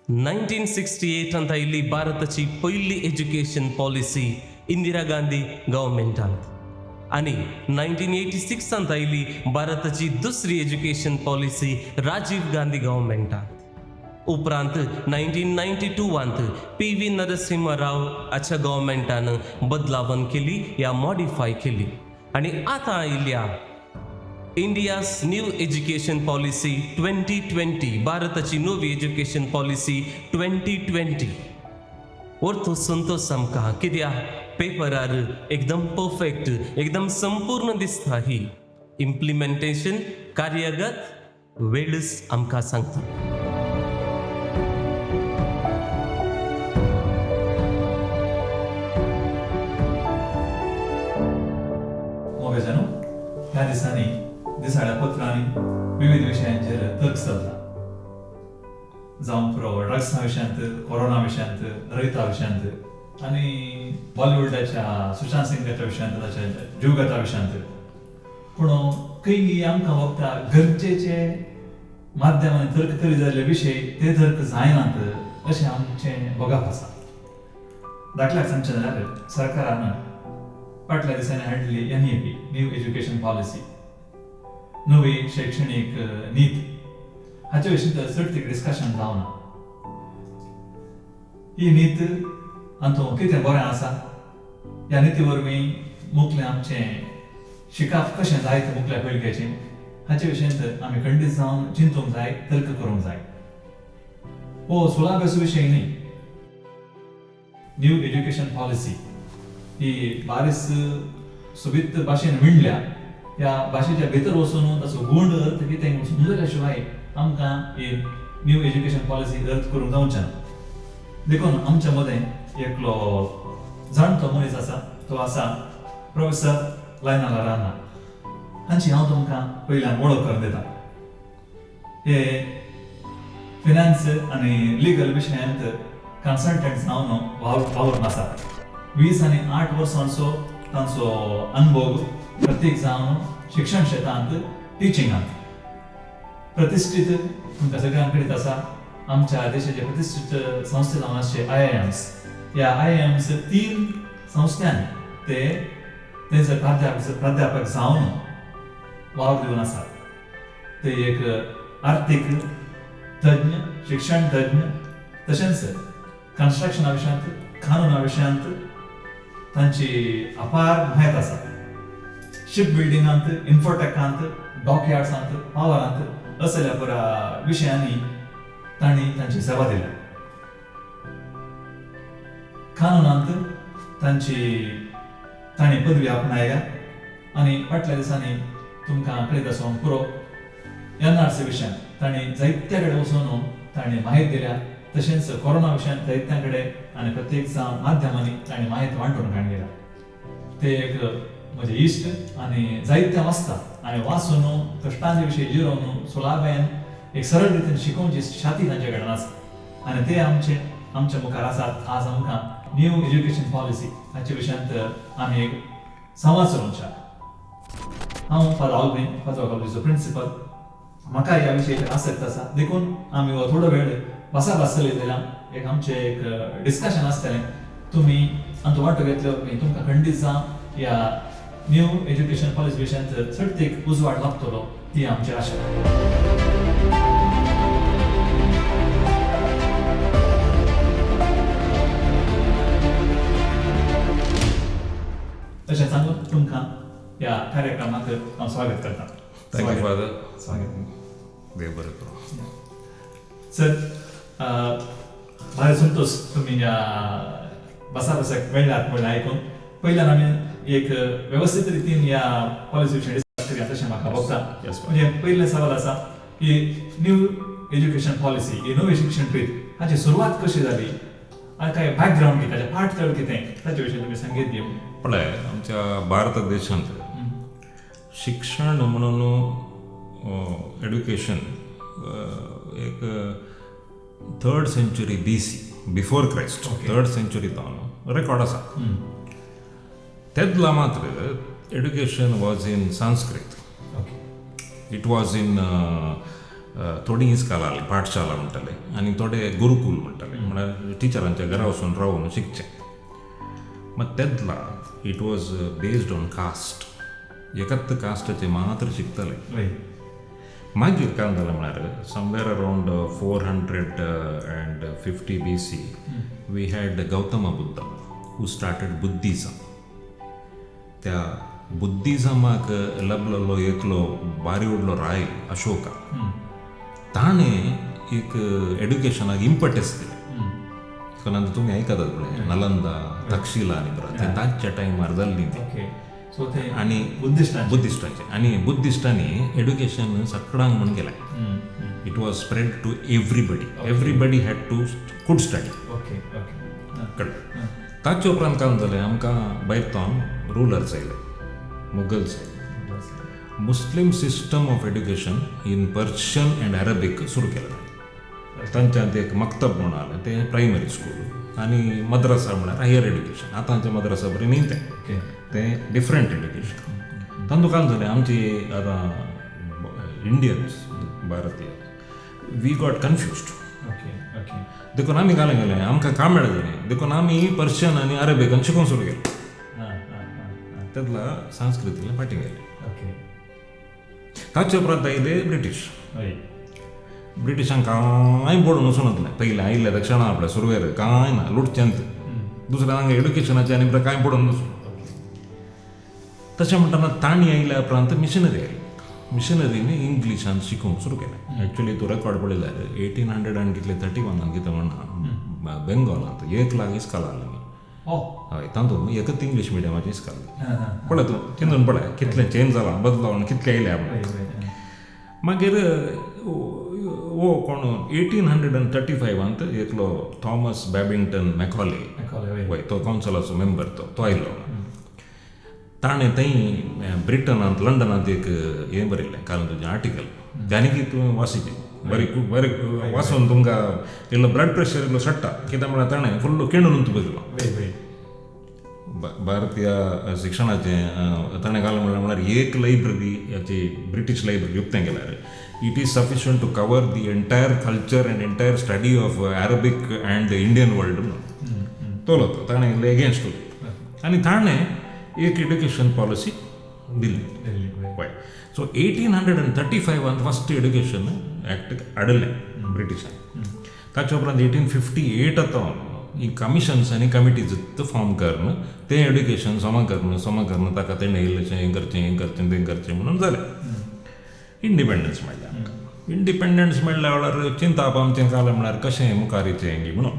1968 आयिल्ली भारताची पयली एज्युकेशन पॉलिसी इंदिरा गांधी गव्हर्मेंटांत आनी 1986 आयिल्ली भारताची दुसरी एज्युकेशन पॉलिसी राजीव गांधी गव्हर्मेंटांत. उपरांत 1992 पी व्ही नरसिंह राव हाच्या गव्हर्मेंटान बदलावण केली या मॉडिफाय केली आनी आतां आयिल्ल्या India's new education policy 2020, भारताची नवी एज्युकेशन पॉलिसी 2020. अर्थ संतोष आमकां कित्याक पेपरार एकदम परफेक्ट, एकदम संपूर्ण दिसता. ही इम्प्लिमेंटेशन कार्यगत वेळच आमकां सांगता. मोगेजानो, ह्या दिसांनी दिसाळ्या पत्रांनी विविध विशयांचेर तर्क चलता. जावं पुरो ड्रग्सा विशयांत, कोरोना विशयांत, रयता विशयांत आनी बॉलिवूडाच्या सुशांत सिंगाच्या विशयांत, ताच्या जीवगता विशयांत. पूण खंय आमकां वखता गरजेचे माध्यमांनी तर्क करी जाल्ले विशय ते तर्क जायनात अशें आमचें भोगप आसा. दाखल्याक सांगचें जाल्यार सरकारान फाटल्या दिसांनी हाडली NEP, new education policy, नवी शैक्षणीक नीत. हाचे विशीं तर चड डिस्कशन जावना. ही नीत हातूंत कितें बरें आसा, ह्या निती वरवीं मुखलें आमचें शिकप कशें जायत मुखल्या पिळगेचें, हाचे विशयंत आमी खंडीत जावन चिंतूंक जाय, तर्क करूंक जाय. हो सुळाबेसो विशय न्ही. न्यू एज्युकेशन पॉलिसी ही बारीस सोबीत भाशेन विणल्या. ह्या भाशेच्या भितर वचून ताचो गूढ अर्थ कितें म्हूण समजल्या शिवाय आमकां ही न्यू एज्युकेशन पॉलिसी अर्थ करूंक जावचें ना. देखून आमच्या मदें एकलो जाणटो मनीस आसा, तो आसा प्रोफेसर लायनाला राना. हांची हांव तुमकां पयल्यान वळख करून दिता. हे फिनान्स आनी लिगल विशयांत कन्सल्टंट जावन वावरून आसात. 28 वर्सांचो तांचो अनुभव, प्रत्येक जावन शिक्षण क्षेत्रांत, टिचिंगांत. प्रतिश्ठीत, तुमकां सगळ्यांक कळीत आसा, आमच्या देशाचे प्रतिश्ठीत संस्थे जावन आसचे आयआयएम्स. ह्या आयआयएम्स तीन संस्थांनी ते तेंचे प्राध्यापक जावन वावर दिवन आसात. ते एक आर्थीक तज्ञ, शिक्षण तज्ञ, तशेंच कन्स्ट्रक्शना विशयांत, कानुना विशयांत तांची अपार म्हायत आसा. शिप बिल्डिंगांत, इन्फोटॅकांत, डॉकयार्ड्सांत, पावरांत असल्या पुरा विशयांनी तांणी तांची सेवा दिल्या. कानुनांत तांणी पदवी आपणायल्या आनी फाटल्या दिसांनी तुमकां कळीत आसूंक पुरो, एनआरसी विशयांत तांणी जायत्या कडेन वचून तांणी म्हायती दिल्या. तशेंच कोरोना विशयांत जायत्या कडेन आनी प्रत्येक माध्यमांनी तांणी म्हायती वांटून काडल्या. ते एक म्हजे इश्ट आनी जायते वाचता आनी वाचून कश्टांचे विशय जिरोवन सुलाबेन एक सरळ रितीन शिकोवची छाती तांचे कडेन आसा आनी ते आमच्या मुखार आसात. आज आमकां न्यू एज्युकेशन पॉलिसी हाचे विशयांत आमी एक संवाद चलोवच्या. हांव फादर ऑल्विन, पादुआ कॉलेजीचो प्रिंसिपल. म्हाका ह्या विशयाचेर आसक्त आसा, देखून आमी हो थोडो वेळ भासाभास चलयतले. एक आमचें एक डिस्कशन आसतलें. तुमी आमचो वांटो घेतले वरवीं तुमकां खंडीत जावं ह्या न्यू एज्युकेशन पॉलिसी विशयांत चडतीक उजवाड लागतलो ही आमची आशा. अशें सांगून तुमकां ह्या कार्यक्रमाक हांव स्वागत करता. Thank you father. स्वागत. देव बरें करूं. सर, भारी संतोष तुमी ह्या भासाभासाक मेळ्ळ्यात म्हणल्यार आयकून. पयल्यान आमी एक वेवस्थीत रितीन ह्या पॉलिसी विशीं डिस्कस करूया तशें म्हाका भोगता. म्हणजे पयलें सवाल आसा की न्यू एज्युकेशन पॉलिसी, ही नवी शिक्षण रीत, हाची सुरवात कशी जाली आनी काय बॅकग्रावंड कितें, ताचें फाटतळ कितें, ताचे विशीं तुमी संगीत दिवं. पळय, आमच्या भारत देशांत शिक्षण म्हणून एड्युकेशन एक third century BC, before Christ, third century जावन रेकॉर्ड आसा. तेदला मात्र education was in Sanskrit. It was in थोडीं इस्कालां आसलीं, पाठशाला म्हणटाले आनी थोडे गुरुकूल म्हणटाले, म्हळ्यार टिचरांच्या घरा वचून रावून शिकचें. मात तेदला it was based on caste, एकत कास्टाचे मात्र शिकताले. मागीर काय जालें म्हळ्यार somewhere around 450 BC we had Gautama Buddha who started Buddhism. त्या बुद्धिजमाक लबलेलो एकलो बारी व्हडलो राय अशोका, ताणें एक एड्युकेशनाक इम्पटस दिलें. कारण आतां तुमी आयकतात पळय नलंदा, तक्षशिला आनी बरें ते तांच्या टायमार जाल्ली ती. सो ते आनी बुद्धिस्टांचे. बुद्धिस्टांचे आनी बुद्धिस्टांनी एड्युकेशन सगळ्यांक म्हूण केलें. It was spread to everybody, everybody had to could study. Okay okay कळ्ळें? ताचे उपरांत काय जालें, आमकां भायर तावन रुलर्स आयले, मुगल्स आयले. Muslim system of education in Persian and Arabic सुरू केलें. तांच्यांत एक मक्तब म्हणून आलें, तें प्रायमरी स्कूल, आनी मद्रासा म्हळ्यार हायर एड्युकेशन. आतांचें मद्रासा बरें न्ही तें, तें डिफरंट एड्युकेशन. तांतूं काय जालें, आमची आतां इंडियन्स, भारतीय, we got confused. Okay okay देखून आमी घालें गेलें, आमकां काम मेळ्ळें न्ही, देखून आमी पर्शियन आनी अरेबिकान शिकोवंक सुरू केलें. हां हां हां तेदला संस्कृतींतल्यान फाटीं गेले. ताचे उपरांत आयले ब्रिटीश. ब्रिटिशांक कांय पडून वचून वतलें. पयलें आयिल्ले दक्षिणा आपल्या सुरवेर कांय ना, लुटचेंत दुसरें हांगा एड्युकेशनाचें आनी कांय पडून वचून. तशें म्हणटना तांणी आयल्या उपरांत मिशनरी आयली. मिशनरीनी इंग्लिशान शिकोवंक सुरू केलें. एक्चुली तूं रेकॉर्ड पळयल्यार 1800 आनी कितले 31 कितें म्हणना, बेंगॉलांत 1 लाख इस्कालां आसलीं. हय, तातूंत एकच इंग्लीश मिडियमाचें इस्काल. पळय तूं चिंतून पळय कितलें चेंज जालां, बदलाव कितलें आयल्या म्हणून. मागीर वो कोण 1835 एकलो थॉमस बॅबिंग्टन मॅकॉले, वय तो कावन्सिलाचो मेंबर, तो आयलो. ताणें थंय ब्रिटनांत लंडनांत एक हें बरयलें, कारण तुजें आर्टिकल तें आनी तुवें वाचिचें बरें बरें वाचून तुमकां इल्लो ब्लड प्रेशर इल्लो चडटा. कित्याक म्हळ्यार ताणें फुल्ल केंडून बरयलो भारतीय शिक्षणाचें. ताणें घालें म्हळ्यार एक लायब्ररी हाची ब्रिटीश लायब्ररी उक्तें केल्यार it is sufficient to cover the entire culture and entire study of Arabic and the Indian world म्हणून तोलो. तो ताणें इल्लें एगेन्स्ट उलयलो आनी ताणें एक एड्युकेशन पॉलिसी दिली. हय, सो 1835 फस्ट एड्युकेशन एक्ट हाडिल्लें ब्रिटिशान. ताचे उपरांत 1858 आतां ही कमिशन्स आनी कमिटीज फॉर्म करून तें एड्युकेशन समा करून समा करून ताका तेणें इल्लेशें हें करचें हें करचें तें करचें म्हणून जालें. इंडिपेंडन्स मेळ्ळें आमकां. इंडिपेंडन्स मेळ्ळ्या वेळार चिंताप आमचें कालें म्हळ्यार कशें मुखार येचें गी म्हणून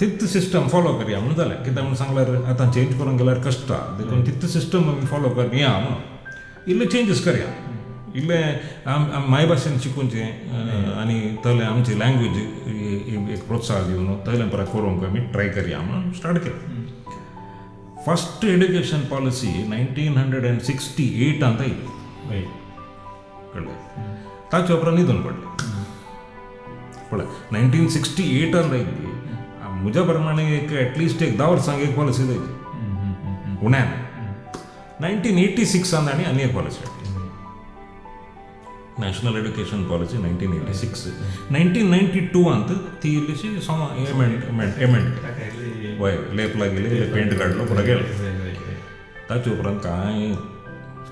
तित सिस्टम फॉलो करया म्हणून जालें. कित्याक म्हणून सांगल्यार आतां चेंज करूंक गेल्यार कश्ट, देखून तित सिस्टम आमी फॉलो करया म्हणून इल्ले चेंजीस करया, इल्लें आम मायभाशेन शिकोवचें आनी तले आमची लँग्वेज एक प्रोत्साह दिवन तलें परत करूंक आमी ट्राय करया म्हणून स्टार्ट केलें. फस्ट एड्युकेशन पॉलिसी 1968 आयली. कळ्ळें? ताचे उपरांत न्हिदून पडलें. पळय 1968 आयली, म्हज्या प्रमाणे एक एटलिस्ट एक 10 वर्सांक एक पॉलिसी जायची उण्यान. 1986 आनी आनी एक पॉलिसी हाडली, नॅशनल एड्युकेशन पॉलिसी 1986. 1992 ती इल्लीशी समा एमेंड एमेंड केली. वय लेप लागिल्ले, इल्लें पेंट काडलो, पुरो गेलें. ताचे उपरांत कांय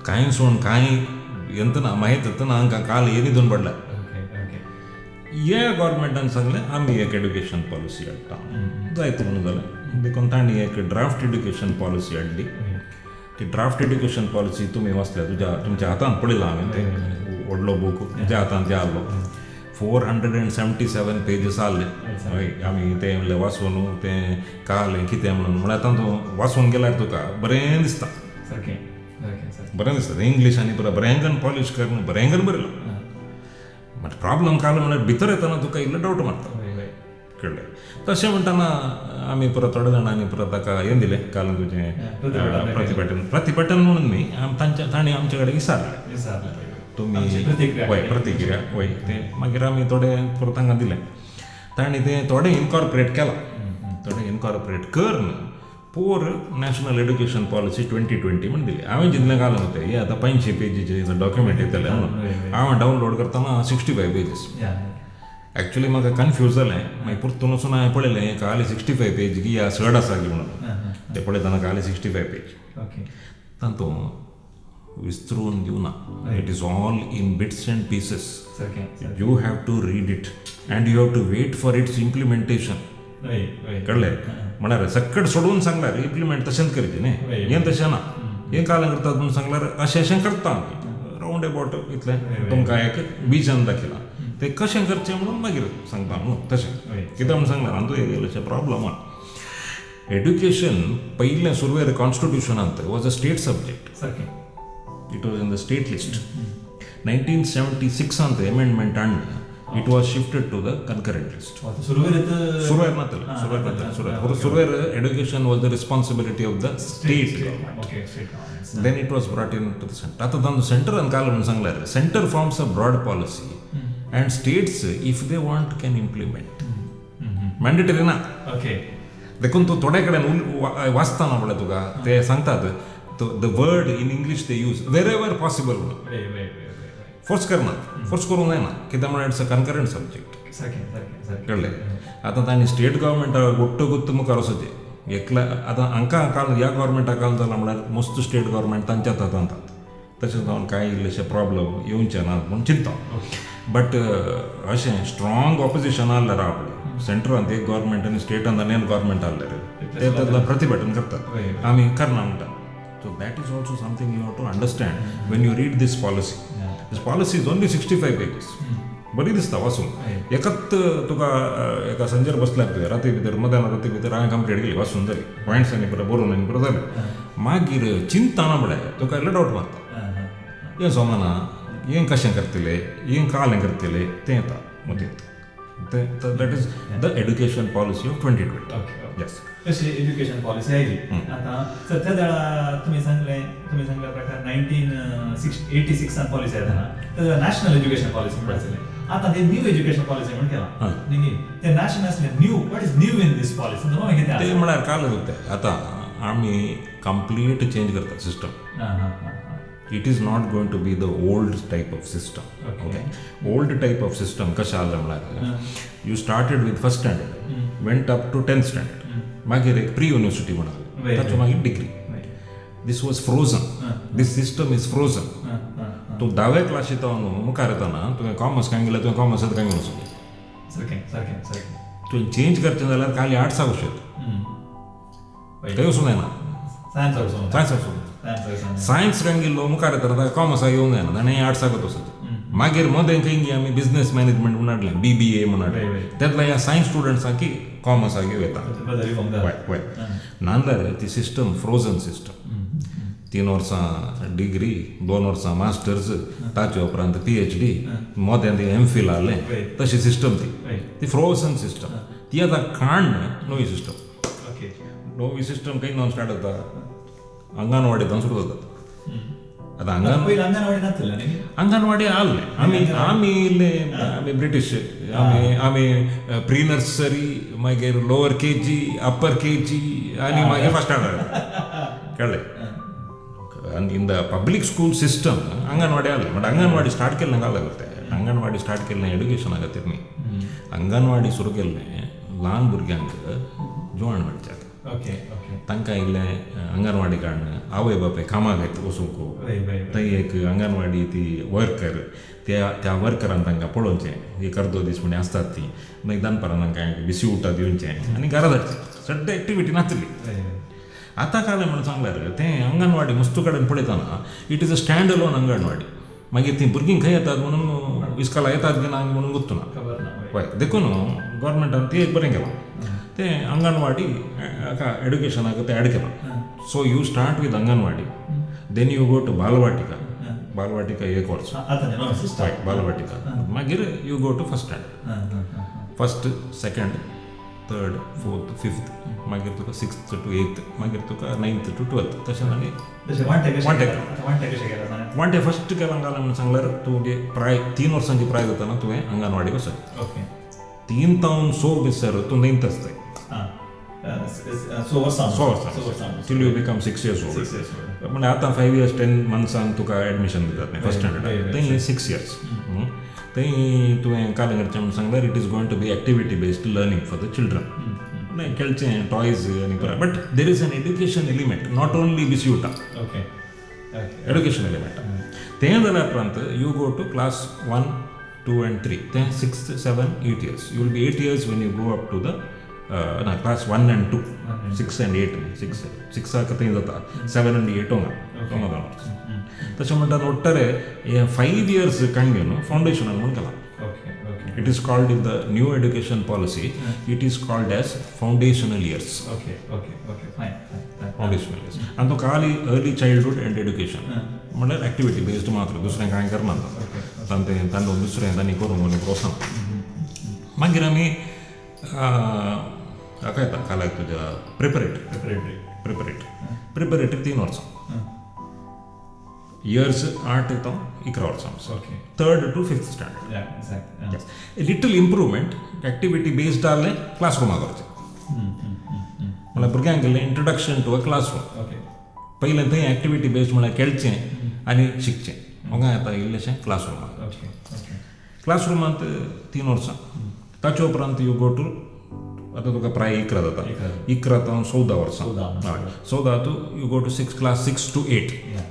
कांय सोण कांय ಎಂತ ना माहीत ना, हांकां काल हे न्हिदून पडला. हे गव्हर्मेंटान सांगलें आमी एक एड्युकेशन पॉलिसी हाडटा जायत म्हणून जालें. देखून तांणी एक ड्राफ्ट एड्युकेशन पॉलिसी हाडली. ती ड्राफ्ट एड्युकेशन पॉलिसी तुमी वाचल्या, तुज्या तुमच्या हातांत पळयलां हांवें, तें व्हडलो बूक म्हज्या हातांत जे आहलो 477 पेजीस आहले. हय, आमी तें म्हणल्यार वाचून तें कळ्ळें कितें म्हणून. म्हळ्यार तातूंत वाचून गेल्यार तुका बरें दिसता, बरें दिसता. इंग्लीश आनी बरें बरेंकन पॉलिश करून बरेंकन बरयलां. बट प्रॉब्लम काडलो म्हळ्यार भितर येतना तुका इल्लो डावट मारता. कळ्ळें? तशें म्हणटना आमी परत थोड्या जाणांनी परत ताका हें दिलें, काल तुजें प्रतिभटन प्रतिभटन म्हणून न्ही, तांच्या तांणी आमचे कडेन विचारलें तुमी वय प्रतिक्रिया वय तें. मागीर आमी थोडे परत तांकां दिलें, तांणी तें थोडें इनकॉर्पोरेट केलां. थोडें इनकॉर्पोरेट करून पोर नॅशनल एड्युकेशन पॉलिसी 2020 म्हण दिली. हांवें जितलें घालून होतें हे आतां 500 पेजीचें डॉक्युमेंट येतलें म्हणून हांवें डावनलोड करतना 65 पेजीस. एक्चुअली म्हाका कन्फ्यूज जालें, मागीर परतून वचून हांवें पळयलें हें खाली 65 पेज की या चड आसा की म्हणून. ते पळयतना खाली 65 पेज. तातूंत विस्तरून दिवना, it is all in bits and pieces. You have to read it and you have to wait for its implementation. कळ्ळें? म्हळ्यार सकट सोडून सांगल्यार इम्प्लिमेंट तशेंच करचें न्ही, हें तशें ना. हें काल करतात म्हणून सांगल्यार अशें अशें करता आमी रावंड एबावट इतलें तुमकां एक विजन दाखयलां, तें कशें करचें म्हणून मागीर सांगता म्हणून तशें. कित्याक म्हणून सांगल्यार हातूंत एक इल्लेशें प्रॉब्लम आहा. एड्युकेशन पयलें सुरवेर कॉन्स्टिट्युशनांत was a state subject. It was in the state list. 1976 amendment and it was shifted to the concurrent list. सुरवेर नातले, सुरवेर नातले, सुरवेर सुरवेर education was the responsibility of the state government. Then it was brought in to the center. आतां तांचो सेंटरान काल म्हणून सांगल्यार center forms a broad policy and states if they want can implement. Mandatory ना. देखून तूं थोडे कडेन वाचतना म्हळ्यार तुका ते सांगतात the word in English they use wherever possible म्हणून. फोर्स करना, फोर्स करूंक जायना, कित्याक म्हळ्यार it's a concurrent subject. कळ्ळें? आतां तांणी स्टेट गव्हर्मेंटाक ಒಟ್ಟು गुत्त मुखार वचचें एकल्या. आतां हांकां काल ह्या गव्हर्मेंटाक काल जालां म्हळ्यार मस्त स्टेट गव्हर्मेंट तांच्या हातांत, तशें जावन कांय इल्लेशे प्रॉब्लम येवचे नात म्हूण चिंता. बट अशें स्ट्रॉंग ऑपोजिशन आहल्यार आपलें सेंट्रांत एक गव्हर्मेंट आनी स्टेटांत आनी एक गव्हर्मेंट आहल्यार ते तेतला प्रतिभटन करतात, आमी करना म्हणटात. So that is also something you have to understand when you read this policy. This policy is only 65 pages. बरी दिसता वाचूंक. एकत तुका एका संजेर बसल्यार तुवें राती भितर, मध्यान राती भितर हांवें कंप्लीट केली, वाचून जाली, पॉयंट्स आनी बरें बरोवन आनी बरें जालें. मागीर चिंतना म्हळ्यार तुका इल्लो डावट मारता, हें जमना, हें कशें करतले, हें कालें करतले, तें येता मतींत. तें that is the education policy of 2020. Yes. तशी एज्युकेशन पॉलिसी आयली. आतां सर, त्या वेळा तुमी सांगलें, तुमी सांगल्या प्रकार 1986 86 पॉलिसी येता ना, त्या वेळार नॅशनल एज्युकेशन पॉलिसी म्हणून आसलें. आतां ते न्यू एज्युकेशन पॉलिसी म्हण केलां न्ही, ते नॅशनल आसलें new. What is new in this policy? नवें कितें ते आसा? म्हळ्यार काल तें आतां आमी कंप्लीट चेंज करता system. आं हां हां It is not going to be the old type of system. Okay, old type of system कशें आहलें म्हळ्यार you started with first standard, went up to 10th standard, मागीर एक प्री युनिवर्सिटी म्हणाले, ताचो मागीर degree. This was frozen. This system is frozen. तूं धावे क्लासीत मुखार येतना तुवें कॉमर्स कांय गेल्यार तुवें कॉमर्सांत कांय वचूं. सारकें सारकें सारकें तुवें चेंज करचें जाल्यार खाली आर्ट्साक वचूं येता, थंय वचूंक जायना. सायन्स वचूं. सायन्स वचूं. सायन्स. सायन्स गेल्लो मुखार येतना ताका कॉमर्साक येवंक जायना, ताणें आर्ट्साक वचूं. मागीर मदें खंय आमी बिजनेस मॅनेजमेंट म्हूण हाडलें, बीबीए म्हूण हाडलें, तेतल्या ह्या सायन्स स्टुडंट्सांकी कॉमर्साक येवं येता. बदल. वय वय, नाजाल्यार ती सिस्टम फ्रोजन सिस्टम. 3 वर्सां डिग्री, 2 वर्सां मास्टर्स, ताचे उपरांत पीएचडी, मदें ती एमफील आहलें, तशी सिस्टम ती. ती फ्रोजन सिस्टम ती आतां काडून नवी सिस्टम. नवी सिस्टम खंय जावन स्टार्ट जाता? अंगणवाडी सुरू जाता आतां. अंगण पयलीं अंगणवाडी नासलें न्ही? अंगणवाडी आहलें. आमी आमी इल्ले आमी ब्रिटीश, आमी आमी प्री नर्सरी, मागीर लोअर केजी, अप्पर केजी आनी मागीर फर्स्ट स्टँडर्ड. कळ्ळें? आनी in the public school system anganwadi आहलें. बट अंगणवाडी स्टार्ट केल्लें काल तें अंगणवाडी स्टार्ट केल्लें एड्युकेशना खातीर न्ही. अंगणवाडी सुरू केल्लें ल्हान भुरग्यांक जेवण मेळच्याक. ओके ओके तांकां इल्लें अंगणवाडी काडून आवय बापाय कामाक येता वचूंक, वय वय थंय एक अंगणवाडी ती वर्कर, त्या त्या वर्करान तांकां पळोवचें, एक अर्दो दीस म्हणी आसतात ती, मागीर दनपारां तांकां बिसी उठा दिवचें आनी घरा धाडचें. सड्डे एक्टिविटी नासली. वय आतां कांय म्हणून सांगल्यार तें अंगणवाडी मस्तू कडेन पळयतना it is a stand alone anganwadi. मागीर तीं भुरगीं खंय येतात म्हणून, इस्कोला येतात की ना म्हणून गोत्तू ना. खबर ना, वय. हय, देखून गव्हर्मेंटान ती एक बरें केलां, तें अंगणवाडी हाका एड्युकेशनाक तें एड केलां. So you start with anganwadi, then you go to Balvatika. Balvatika एक वर्स. आतां नवें सिस्टम. हय, बालवाटिका, मागीर you go to first standard, first, second, third, fourth, fifth, मागीर तुका सिक्स्थ टू एथ, मागीर तुका नायन्थ टू ट्वेल्थ, तशें आनी तशें वांटे कशें वांटे. केलां? वांटे कशें केलां सांग. वांटे फस्ट केलां घालें म्हणून सांगल्यार तुगे प्राय 3 वर्सांची प्राय जाताना तुवें अंगणवाडी वचप. ओके 3 तावन 6 बिसर तूं न्हंयत आसताय. आं स वर्सां. स वर्सां. स वर्सां. Till you become 6 years old. 6 years old. म्हणजे आतां 5 इयर्स 10 मंथ्सान तुका एडमिशन दितात न्ही फर्स्ट स्टँडर्ड, थंय 6 इयर्स. थंय तुवें काल करचें म्हूण सांगल्यार, it is going to be activity based learning for the children. खेळचें, टॉयज आनी, but there is an education element, not only बिस्युटा. Okay okay education element तें जाल्या उपरांत you go to class 1, 2 and 3. तें 6, 7, 8 years. You will be 8 years when you go up to the, ना, class 1 and 2, 6 and 8. Six सिक्साक थंय जाता, seven आनी eight हांगा हांगा 2 वर्सां. तशें म्हणटात ಒಟ್ಟಾರೆ 5 इयर्स कणगे न्हू फावंडेशन म्हूण केलां. Okay okay It is called, in the new education policy, it is called as foundational years. Okay okay okay fine fine. Foundational years आनी तो खाली अर्ली चाइल्डहुड अँड एड्युकेशन, म्हणल्यार एक्टिविटी बेस्ड मात्र, दुसरें कांय करना. तांचे तांदूळ दुसरें तांणी करूंक आनी प्रोत्साहन. मागीर आमी हाका येता, कालाक तुज्या प्रिपरेटरी. प्रिपरेटरी. प्रिपरेटरी 3 वर्सां, इयर्स 8 येता 11 वर्सां. Third to fifth standard. Yeah, exact. Little improvement, activity based आहलें क्लास रुमाक वचचें, म्हणल्यार भुरग्यांक इल्लें introduction to a classroom. पयलें थंय एक्टिविटी बेस्ड म्हणल्यार खेळचें आनी शिकचें. हांगा येता इल्लेशें क्लास रुमाक. ओके ओके क्लासरुमांत 3 वर्सां. ताचे उपरांत you go to, आतां तुका प्राय 11 जाता. 11. 11 तावन 14 वर्सां. 14. हय, 14 तूं you go to six class 6 to 8. या या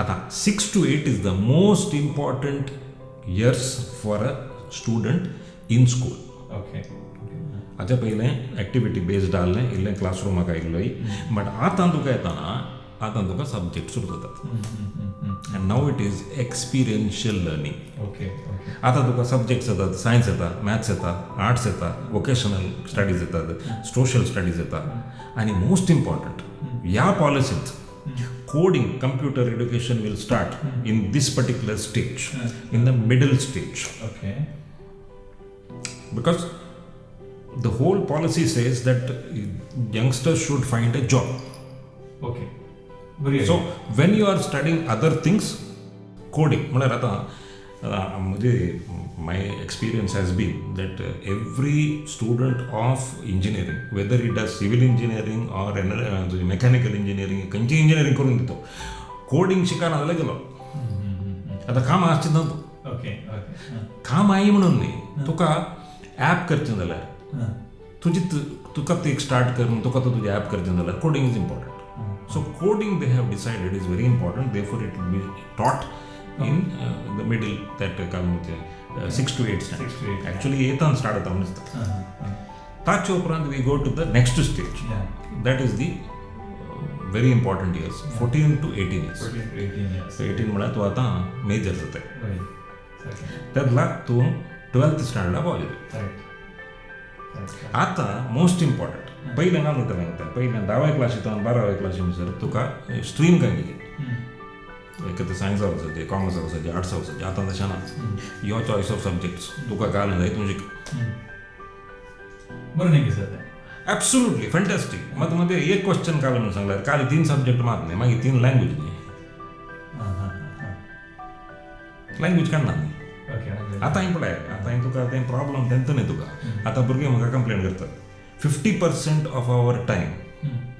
आतां 6 to 8 is the most important years for a student in school. Okay okay हाच्या पयलें एक्टिविटी बेस्ड आहलें, इल्लें क्लास रुमाक आयिल्लोय, बट आतां तुका येतना आतां तुका सब्जेक्ट सुरू जातात and now it is experiential learning. Okay okay आतां तुका सब्जेक्ट्स येतात, सायन्स येता, मॅथ्स येता, आर्ट्स येता, वोकेशनल स्टडीज येतात, सोशल स्टडीज येता आनी मोस्ट इम्पॉर्टंट, ह्या पॉलिसींत coding, computer education will start in this particular stage, in the middle stage, okay because the whole policy says that youngsters should find a job. Okay, बरी. So when you are studying other things, coding म्हणल्यार आतां म्हजे, my experience has been that every student of engineering, whether it does civil engineering or mechanical engineering, खंयची engineering करून दितो, coding शिकना जाल्यार गेलो. आतां काम आसचें ना तूं. ओके ओके काम आई म्हणून न्ही, तुका ॲप करचें जाल्यार तुजी, तुका ती स्टार्ट करून तुका तो तुजें ॲप करचें जाल्यार coding is important. So coding, they have decided, is very important. Therefore it will be taught in the middle, that काय 6 to 8. 6 to 8. Actually Ethan start जाता म्हणून दिसता. ताचे उपरांत we go to the next stage, that is the very important years, 14 to 18 years. 14 to 18 years. 18 म्हळ्यार तूं आतां major जाताय. वय सारकें. तेदला तूं ट्वेल्थ स्टँडर्डा पावले. करेक्ट करेक्ट आतां मोस्ट इम्पॉर्टंट, पयलें घालून वतालें, पयलें धावे क्लासींत 12वे क्लासी म्हणसर तुका स्ट्रीम काय गेली, एक तर सायन्स वचपाचें, कॉमर्स वचपाचें, आर्ट्स वचपाचें. आतां तशें ना. Your choice of subjects, तुका घालूं जाय तूं शिक. बरें न्ही सर तें? ॲब्सोल्युटली फॅन्टॅस्टीक. मात मध्ये एक क्वेश्चन काल म्हणून सांगल्यार, काल तीन सब्जेक्ट मात न्ही, मागीर तीन लँग्वेज न्ही. हां हां हां लँग्वेज काडना न्ही. ओके आतां हांवें पळय, आतां हांवें तुका तें प्रॉब्लम तेंच न्ही तुका. आतां भुरगीं म्हाका कंप्लेन करतात, 50% of our time,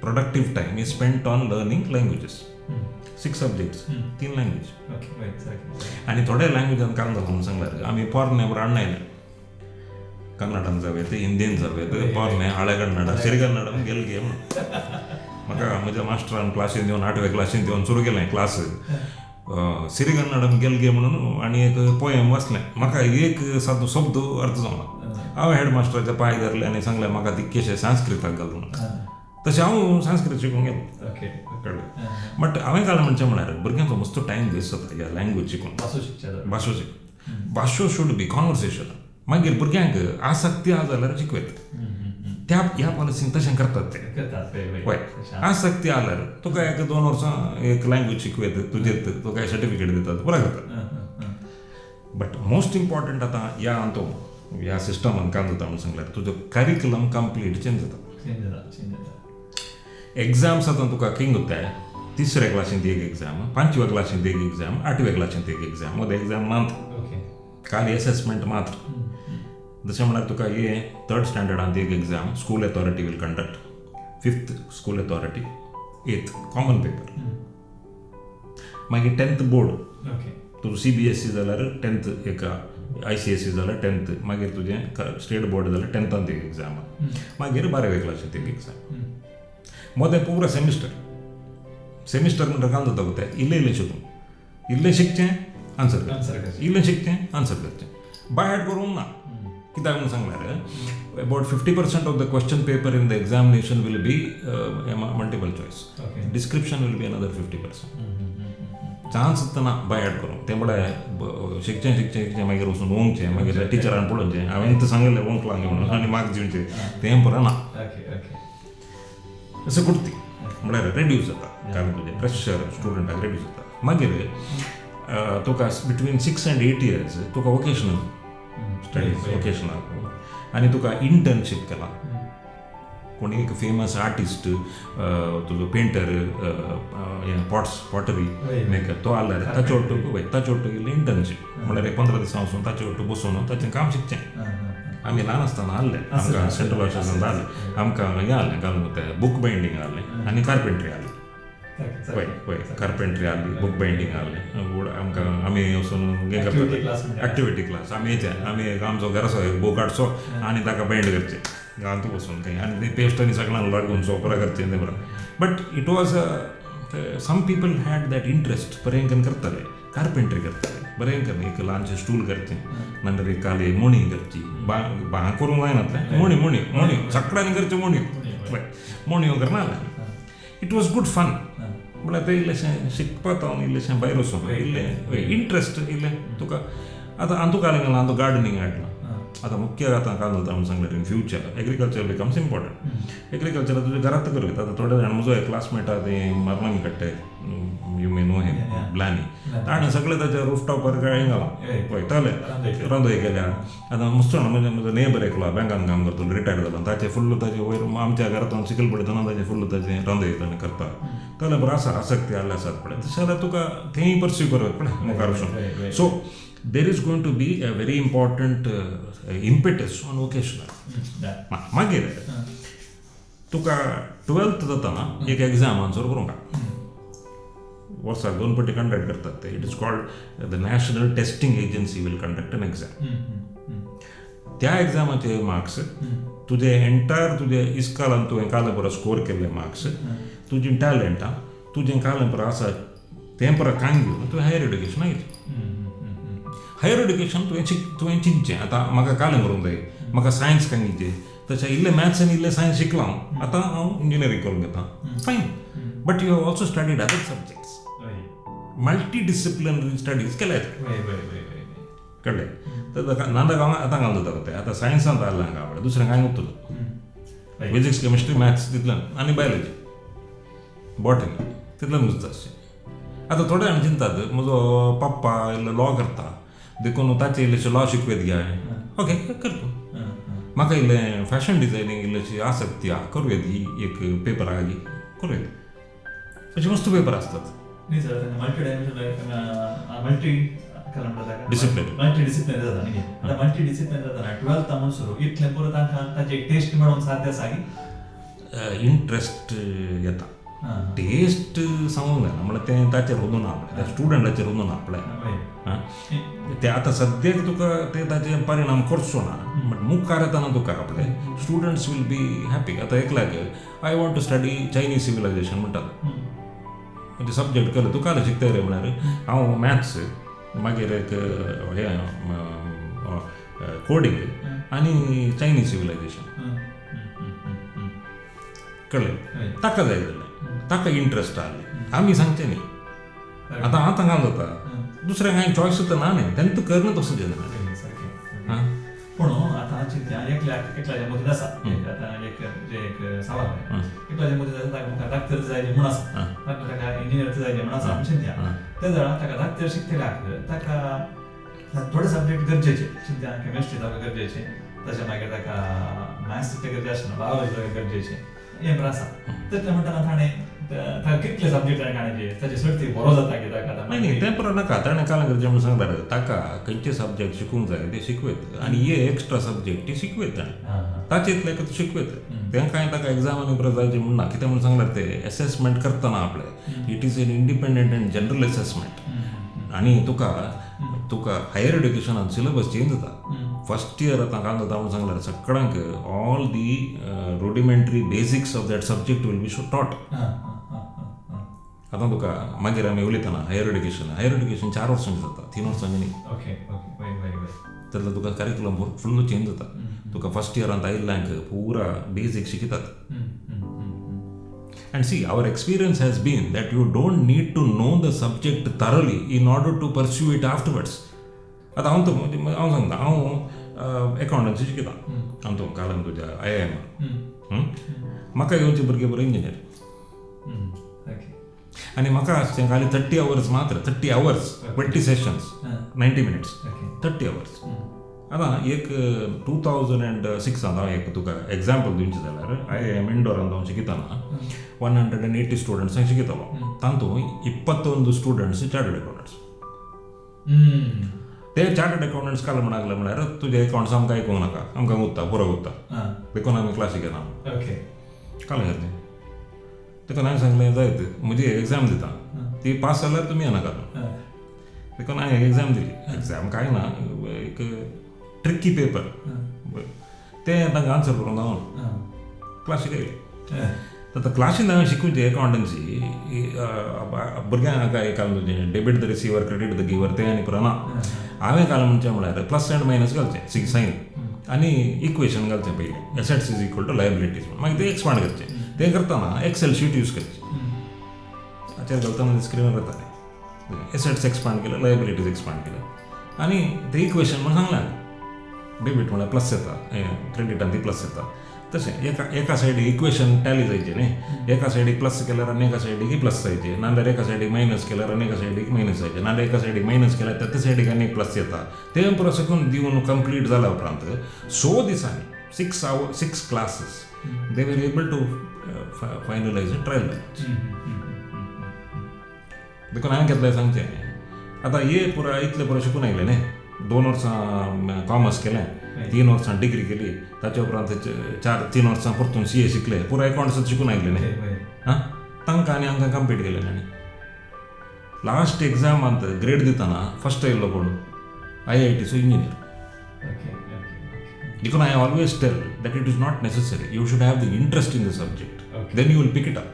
productive time, is spent on learning languages. Six subjects, तीन लँग्वेज. ओके, वय सारकें. आनी थोडे लँग्वेजान काम जाता म्हणून सांगल्यार, आमी पोरणे राण्ण आयले, कन्नडान जावं हिंदीन जावं, पोरणे हळे कन्नड, सिरिगन्नड गेल गे म्हणून. म्हाका म्हज्या मास्टरान क्लासीन येवन, आठवे क्लासीन येवन सुरू केलें क्लास, सिरिगन्नडम गेल गे म्हणून आनी एक पोयम वाचलें. म्हाका एक सादो शब्द अर्थ जावना. हांवें हेड मास्टराच्या पांय धरले आनी सांगलें, म्हाका तितकेशें संस्कृताक घाल म्हणून. तशें हांव संस्कृत शिकूंक गेलो. कळ्ळें? बट हांवें काल म्हणचें म्हळ्यार, भुरग्यांचो मस्तो टायम वेस्ट जाता ह्या लँग्वेज शिकून. भासो शिकचे जाल्यार. भाशो शिक, भाशो should be conversation. मागीर भुरग्यांक आसक्ती आसा जाल्यार शिकयत. त्या ह्या पॉलिसीन तशें करतात ते. करतात, वय वय वय, आसक्ती आल्यार तुका एक 2 वर्सां एक लँग्वेज शिकयत, तुजेर तुका सर्टिफिकेट दितात, पुरा करतात. बट मोस्ट इम्पॉर्टंट, आतां ह्या अंतो ह्या सिस्टमान काम जाता म्हणून सांगल्यार, तुजो करिकुलम कंप्लीट चेंज जाता. चेंज जाता, चेंज जाता. एग्जाम्स आतां तुका किंग जाताय, तिसऱ्या क्लासींत एक एग्जाम, पांचव्या क्लासींत एक एग्जाम, आठव्या क्लासींत एक एग्जाम. मदें एग्जाम मात खाली एसेसमेंट मात्र. जशें म्हळ्यार तुका हे थर्ड स्टँडर्डांत एक exam school authority will conduct, fifth school authority, eighth common paper, मागीर 10th board. तुजो CBSE जाल्यार 10th एक, ICSE जाल्यार 10th, मागीर तुजें स्टेट बोर्ड जाल्यार 10थांत एक एग्जाम, मागीर 12वे क्लासींत एक एग्जाम. मोदें पुरा सेमिस्टर. सेमिस्टर म्हणटा काम जाता तें इल्लें इल्लें शिकून, इल्लें शिकचें आन्सर करचें, इल्लें शिकचें आन्सर करचें, बाय हार्ट करूंक ना. कित्याक म्हणून सांगल्यार about 50% of the question paper in the examination will be multiple choice, description will be another 50%. Chance ना बाय हार्ट करूंक. तें म्हळ्यार शिकचें शिकचें शिकचें, मागीर वचून वोंगचें, मागीर टिचरान पळोवचें हांवें तर सांगिल्लें वोंकलां म्हणून आनी मार्क्स दिवचे, तें पुरो ना. अशें कुर्ती म्हळ्यार रेड्यूस जाता, कारण तुजें प्रेशर स्टुडंटाक रेड्यूस जाता. मागीर तुका बिटवीन 6 and 8 years तुका वोकेशनल स्टडीज, वोकेशनल आनी तुका इंटर्नशीप केला. कोणी एक फेमस आर्टिस्ट, तुजो पेंटर, हें पॉट्स पॉटरी मेकर तो आल्यार ताचे ಒಟ್ಟುಗು वय ताचे ಒಟ್ಟುಗು इल्लें इंटर्नशीप म्हळ्यार एक 15 दिसां वचून ताचे ಒಟ್ಟು बसून ताचें काम शिकचें. आमी ल्हान आसतना आहलें आमकां सेंट्रल ऑफिसांत आहलें, आमकां हें आहलें घालून तें बूक बायंडींग आहलें आनी कार्पेंट्री आहली. वय वय, कार्पेंट्री आहली, बूक बायंडींग आहलें. आमकां आमी वचून हें करताले एक्टिविटी क्लास. आमी येचे आमी एक आमचो घराचो एक बूक हाडचो आनी ताका बायंड करचें गांवांत बसून थंय, आनी ते पेस्ट आनी सगळ्यांक लागून सोपरा करचें तें बरें. But it was some people had that interest, बरें करून करताले, कार्पेंट्री करताले बरें करून, एक ल्हानशें स्टूल करचें, नंतर एक काली मोणी करची, बा बा करूंक जायनातलें, मोणी मोणी मोणी सगळ्यांनी करच्यो मोणयो, मोणयो करना. It was good fun. म्हळ्यार तें इल्लेशें शिकपाक हांव इल्लेशें भायर वचून इल्लें इंट्रस्ट इल्लें तुका. आतां हांव तुका हांव तुका गार्डनींग हाडलां. आतां मुख्य आतां काल जाता म्हणून सांगलें, in future agriculture becomes important. Agriculture तुज्या घरांत करूं येता. आतां थोडे जाण, म्हजो एक क्लासमेट आहा, ते मरणांग काडटाय, you may know him, ब्लानी, ताणें सगळें ताच्या रुफटॉपार हें घालां पळय, तले रांदोय केल्या. आतां मस्त म्हणजे म्हजो नेबर एकलो बँकान काम करतलो, रिटायर्ड जालो, ताचे फुल्ल ताचे वयर आमच्या घरांत चिखल पडयतना ताचे फुल्ल ताचें रांदोय ताणें करता. तले बरें आसा, आसक्ती आहले आसात पळय, तशें जाल्यार तुका तेंय पर्स्यू करप पळय मुखार वचून. So there is going to be a very important impetus on vocational. मागीर तुका 12th जाताना एक एग्जाम आन्सर करूंक वर्साक 2 पटी कंडक्ट करतात ते. It is called the National Testing Agency will conduct an exam. त्या एग्जामाचे मार्क्स तुजे एंटायर तुजे इस्कालान तुवें काल पुरो स्कोर केल्ले मार्क्स, तुजी टॅलंटां तुजें काल पुरो आसा तें पुरो कांय घेवन तुवें हायर एड्युकेशन घेवचें. हायर एड्युकेशन तुवें तुवें चिंतचें, आतां म्हाका कालें करूंक जाय, म्हाका सायन्स कांय घेवचें, तशें इल्लें मॅथ्स आनी इल्लें सायन्स शिकलां हांव, आतां हांव इंजिनियरींग करूंक घेता, fine. But you have also studied other subjects, multi disciplinary studies केल्यात, कळ्ळें? तर नांदा गांव आतां घालून जाता तें आतां सायन्सांत आहलें हांगा पळय, दुसरें कांय उरतलो, फिजिक्स केमिस्ट्री मॅथ्स तितल्यान आनी बायोलॉजी बॉटनी तितल्यान घुसता अशें. आतां थोडे जाण चिंतात म्हजो पप्पा इल्लो लॉ करता देखून ताचे इल्लेशें लॉ शिकवेत घे, ओके कर तूं. म्हाका इल्लें फॅशन डिझायनींग इल्लेशी आसक्ती आहा, करूं येत ही एक पेपर आहा की करूं येत, अशे मस्त पेपर आसतात. न्ही sir, multi dimensional, multi काय म्हणटा ताका? डिसिप्लिन. मल्टी डिसिप्लिन जाता न्ही. आतां मल्टी डिसिप्लिन जाता 12th म्हणसर इतलें पुरो तांकां ताची एक टेस्ट मेळोवंक साध्य आसा की इंट्रस्ट येता, टेस्ट सांगूंक जायना, म्हणल्यार तें ताचेर उदून ना पळय, त्या स्टुडंटाचेर उदून ना पळय. ते आतां सद्याक तुका ते ताचे परिणाम करचो ना, बट मुखार येतना तुका आपले स्टुडंट्स will be happy. आतां एकल्याक I want to study Chinese civilization म्हणटात, म्हणजे सब्जेक्ट केलो तूं काल शिकता रे म्हळ्यार हांव मॅथ्स, मागीर एक हें कोडींग आनी चायनीज सिविलायझेशन, कळ्ळें? ताका जाय जालें, ताका इंट्रस्ट आहलें, आमी सांगचें न्ही. आतां आतां घाल जाता, दुसरें कांय चॉयस तर ना न्ही, तेन्ना करना तसो जेन्ना. सारकें. पूण आतां चिंतया, एकल्याक एकल्याच्या मतींत आसा, आतां एक जे एक सवाल, एकल्याच्या मतींत आसा, ताका मुखार डाक्टर जाय म्हूण आसा, ताका ताका इंजिनियर जाय म्हूण आसा म्हूण चिंतया. त्या वेळार ताका डाक्टर शिकतल्याक ताका थोडे सब्जेक्ट गरजेचे चिंतया, केमिस्ट्री ताका गरजेचे, ताच्या मागीर ताका मॅथ्स तितलें गरजेचें आसना, बायोलॉजी ताका गरजेचें, हें बरें आसा. तितलें म्हणटना ताणें ताका कितले सब्जेक्ट ताणें काडचे ताचे सर्ती बरो जाता कित्याक आतां नाही नाही, तें पुरो नाका. ताणें काल करचें म्हणून सांगता, ताका खंयचे सब्जेक्ट शिकूंक जाय ते शिकवयत आनी हे एक्स्ट्रा सब्जेक्ट ते शिकवयत ताणें. हां हां ताचे इतलें तूं शिकवयत. तें कांय ताका एग्जामानी पुरो जायचें म्हूण ना. कितें म्हणून सांगल्यार ते एसेसमेंट करतना आपले it is an independent and general assessment. आनी तुका तुका हायर एड्युकेशनान सिलेबस चेंज जाता. फर्स्ट इयर आतां काल जाता म्हणून सांगल्यार सगळ्यांक all the rudimentary basics of that subject will be taught. हां हां हां हां. आतां तुका मागीर आमी उलयतना हायर एड्युकेशन, हायर एड्युकेशन 4 वर्सांचें जाता, 3 वर्सांचें न्ही. ओके ओके, बरें बरें बरें. तेन्ना तुका करिकुलम फुल्ल चेंज जाता. तुका फर्स्ट इयरांत आयिल्ल्यांक पुरा बेजीक शिकयतात. And see, our experience has been that you don't need to know the subject thoroughly in order to pursue it afterwards. आतां हांव तुका हांव सांगता, हांव एकाउंटन्सी शिकयता हांव तूं कालन तुज्या IIM. म्हाका येवचे भुरगे बरे इंजिनियर. ओके. आनी म्हाका आसचें खाली 30 आवर्स मात्र, 30 आवर्स, 20 सेशन्स, 90 मिनिट्स, 30 आवर्स. आतां एक 2006 हांव एक तुका एग्जाम्पल दिवचें जाल्यार IIM इंडोरान हांव शिकयतना 180 स्टुडंट्सांक शिकयतालो. तातूंत 21 स्टुडंट्स चार्टर्ड अकाउंटंट्स. ते चार्टर्ड अकाउंटंट्स काल म्हणूंक लागले म्हळ्यार तुजे अकाउंट्स आमकां आयकूंक नाका, आमकां उत्ता पुरो उत्ता, देखून आमी क्लासीक येना. ओके. काल घातलें देखून हांवें सांगलें जायत म्हजी एग्जाम दिता, ती पास जाल्यार तुमी येनाका. देखून हांवें एग्जाम दिली. एग्जाम कांय ना, एक ट्रिकी पेपर, तें तांकां आन्सर करूंक हांव क्लासीक आयलें. आतां क्लासीन हांवें शिकूचे अकाउंटन्सी भुरग्यांक काय काल तुजें debit the receiver credit the giver तें आनी पुरो ना. हांवें काल म्हणचें म्हळ्यार प्लस अँड मायनस घालचें सिक्स सायन आनी इक्वेशन घालचें पयलें, assets is equal to liabilities, मागीर तें एक्सपांड करचें. तें करतना एक्सेल शीट यूज करची, हाचेर घालतना स्क्रिनार येतालें एसेट्स एक्सपांड केलें, लायबिलिटीज एक्सपांड केलें आनी तें इक्वेशन म्हण सांगलें. डेबीट म्हळ्यार प्लस येता, क्रेडिटान ती प्लस येता. तशें एका एका सायडीक इक्वेशन टॅली जायचें न्ही, एका सायडीक प्लस केल्यार आनी एका सायडीक प्लस जायचें, नाजाल्यार एका सायडीक मायनस केल्यार आनी एका सायडीक मायनस जायचें, नाजाल्यार एका सायडीक मायनस केल्यार त्या सायडीक आनी एक प्लस येता. तें पुरो शिकून दिवन कंप्लीट जाल्या उपरांत 6 दिसांनी 6 hour 6 classes they were able to finalise a trial balance. देखून हांवें घेतलें सांगचें आतां हे पुरा इतलें पुरो शिकून आयलें न्ही, 2 वर्सां कॉमर्स केलें, 3 वर्सां डिग्री केली, ताचे उपरांत 4-3 वर्सां परतून CA शिकले, पुरो अकाउंट्स शिकून आयले न्ही. आं तांकां आनी हांकां कंपीट केलें आनी लास्ट एग्जामांत ग्रेड दितना फर्स्ट आयिल्लो कोण, IITचो इंजिनियर. देखून I always tell that it is not necessary, you should have the interest in the subject, then you will pick it up.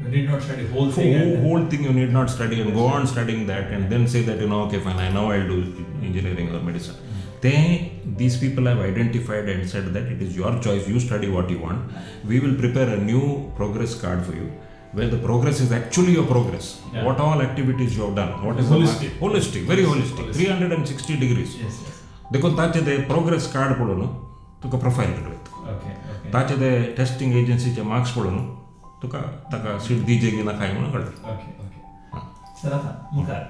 You need not study whole thing. Whole thing you need not study and go on studying that and then say that, you know, okay fine, I now I'll do engineering or medicine. These people have identified and said that it is your choice, you study what you want. We will prepare a new progress card for you where the progress is actually your progress. Yeah. What all activities you have done. What is holistic. Holistic, very holistic. 360 degrees. Yes, yes. देखून ताचे ते progress card पळोवन तुका profile कळयता. Okay, okay. ताचे ते testing एजन्सीचे marks पळोवन तुका ताका सीट दिजे की ना काय म्हणून कळटा. ओके ओके सर, आतां मुखार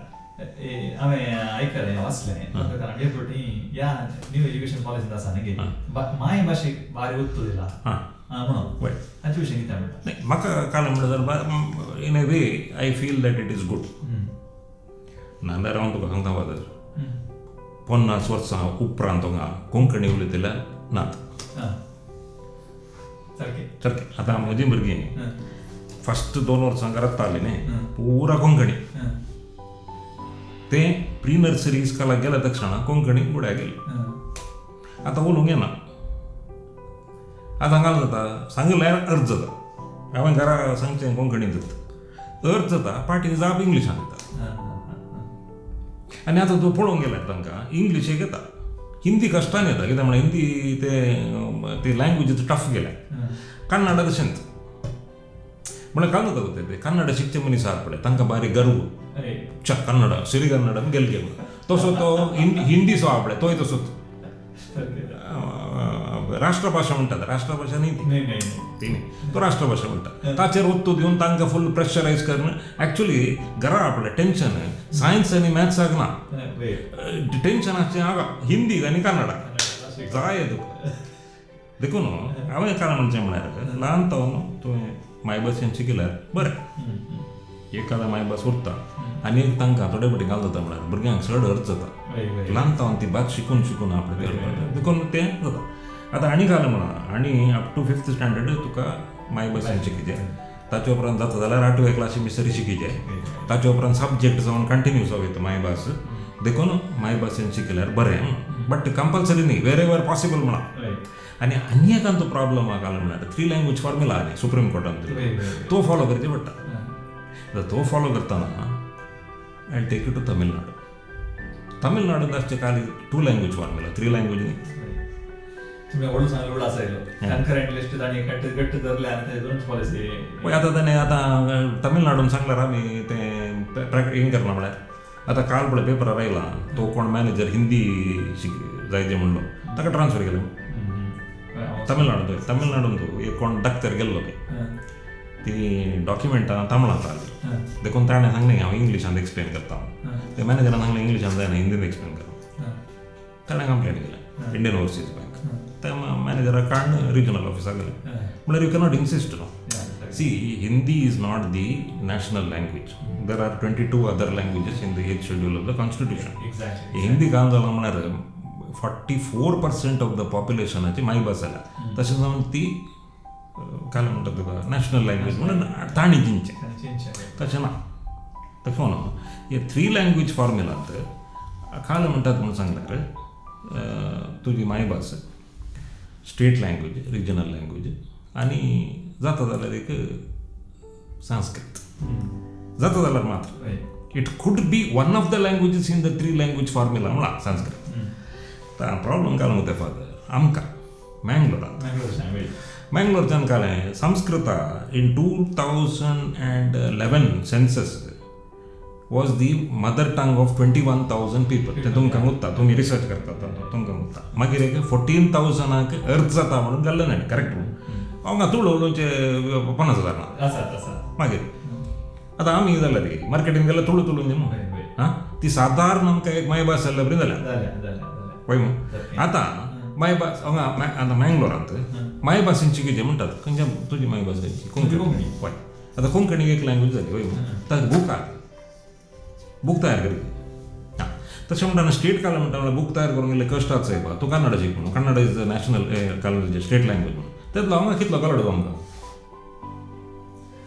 हांवें आयकलें वाचलें कारण हे फावटी ह्या न्यू एज्युकेशन पॉलिसींत आसा न्ही माय भाशेक भारी उत्तो दिला म्हणून हाचे विशीं कितें म्हणटा? नाही, म्हाका काल म्हणल्यार in a way I feel that it is good. नाजाल्यार हांव तुका सांगता फादर, 50 वर्सां उपरांत हांगा कोंकणी उलयतल्या नात सारकें सारकें. आतां म्हजीं भुरगीं फस्ट 2 वर्सां घरांत आसलीं न्ही, पुरा कोंकणी. ते प्री नर्सरी इस्कॉलाक गेल्या तक्षणा कोंकणी गुड्या गेली. आतां उलोवंक येना. आतां हांगा जाता सांगल्यार अर्ज जाता, हांवें घरा सांगचें कोंकणींत अर्ज जाता, पाटी जाप इंग्लिशान दिता. आनी आतां तूं पळोवंक गेल्यार तांकां इंग्लीश एक येता, हिंदी कश्टान येता. कित्याक म्हळ्यार हिंदी ते ती लँग्वेज टफ गेल्या. कन्नड तशेंच म्हळ्यार काल जाता ते कन्नड शिकचे मनीस आहात पळय, तांकां बारी गर्व, च्या कन्नड सिरिगन्नड गेल गेल. तसो तो हिंदी सो आहा पळय तोय तसोच. राष्ट्रभाशा म्हणटात, राष्ट्रभाशा न्ही ती, ती न्ही, तो राष्ट्रभाशा म्हणटा. ताचेर ಒತ್ತು दिवन तांकां फूल प्रेशरायज करून एक्चुली घरा आपलें टेंशन सायन्स आनी मॅथ्साक ना, टेंशन आसचें हांगा हिंदी आनी कन्नडा जाय तुका. देखून हांवें कारण म्हणचें म्हळ्यार ल्हान जावन तुवें मायभाशेन शिकल्यार बरें, एक आतां मायभास उरता आनी एक तांकां थोडे फावटी घाल जाता म्हळ्यार भुरग्यांक चड अर्थ जाता, ल्हान जावन ती भास शिकून शिकून आपणें देखून तें जाता. आतां आनी घालें म्हणा आनी अप टू फिफ्थ स्टँडर्ड तुका मायभाशेन शिकचे, ताचे उपरांत जाता जाल्यार आठवे क्लासी मिसरी शिकीचे, ताचे उपरांत सब्जेक्ट जावन कंटिन्यू जावं येता मायभास, देखून मायभाशेन शिकल्यार बरें, बट कंपल्सरी न्ही, वेर एवर पॉसिबल म्हणा. आनी आनी एक आमचो प्रॉब्लम आहा घालो म्हळ्यार थ्री लँग्वेज फॉर्मुला आहा सुप्रीम कोर्टान, तो फॉलो करचे पडटा. तो फॉलो करतना I take you to Tamil Nadu. तमिळनाडूंत आसचे खाली two language formula, three language न्ही. तुमी व्हडलो सांगलो व्हडलो आसा येयलो कन्करंट लिस्ट तांणी घट्ट घट्ट धरले आनी ते दोनच पॉलिसी. पळय आतां ताणें आतां तमिळनाडून सांगल्यार आमी तें हें करना म्हळ्यार आतां काल पळय पेपरार आयला तो कोण मॅनेजर हिंदी जाय म्हणलो ताका ट्रान्सफर केलें तमिळनाडूंत. तमिळनाडूंत एक कोण डाक्टर गेल्लो ती डॉक्युमेंटां तमिळांत आसली, देखून ताणें सांगलें हांव इंग्लिशांत एक्सप्लेन करता, ते मॅनेजरान सांगलें इंग्लिशांत जायना हिंदीन एक्सप्लेन करता, ताणें कंप्लेन केलें इंडियन ओवरसीज बँक. त्या मॅनेजराक काडून रिजनल ऑफिसाक गेलें म्हळ्यार you cannot insist no. See, Hindi is not the national language. There are 22 other languages in the 8th schedule of the constitution. Hindi काम जालां म्हळ्यार 44% ऑफ the पॉप्युलेशनाची मायभास जाल्या, तशें जावन ती काय म्हणटा तुका नॅशनल लँग्वेज म्हणून तांणी चिंतचें, तशें ना. तशें न्हू हे थ्री लँग्वेज फॉर्म्युलांत काल म्हणटात म्हणून सांगल्यार तुजी मायभास, स्टेट लँग्वेज, रिजनल लँग्वेज आनी जाता जाल्यार एक संस्कृत जाता जाल्यार मात्र. It could be one of the languages in the three language formula म्हणा संस्कृत. प्रॉब्लम काल मुद्दे फादर आमकां मँगलोरांत, मँगलोरच्यान कालें Sanskrit in 2011 census was the mother tongue of 21,000 people. तें तुमकां उरता, तुमी रिसर्च करतात तुमकां उरता. मागीर एक 14,000 अर्थ जाता म्हणून घाल्लें न्ही, करेक्ट म्हणून हांगा तुळो उलोवचे 50,000 ना. मागीर आतां आमी जाल्यार रे मार्केटीन गेल्यार तुळू तुळून न्ही मू, आं ती सादारण आमकां एक मायभास जाल्ल्या बरी जाल्या पळय मू. आतां मायभास हांगा आतां मँगलोरांत मायभाशेन शिकचे म्हणटात, खंयच्या तुजी मायभास खंयची? कोंकणी. पळय आतां कोंकणी एक लँग्वेज जाली वय, ताका बूक आहा, बूक तयार करी. आं तशें म्हणटा स्टेट काल म्हणटा म्हणल्यार बूक तयार करूंक इल्लें कश्टाचो सायबा, तूं कन्नडा शीक म्हणून, कन्नड is national काल स्टेट लँग्वेज म्हणून तेतलो हांगा कितलो कळटा आमकां.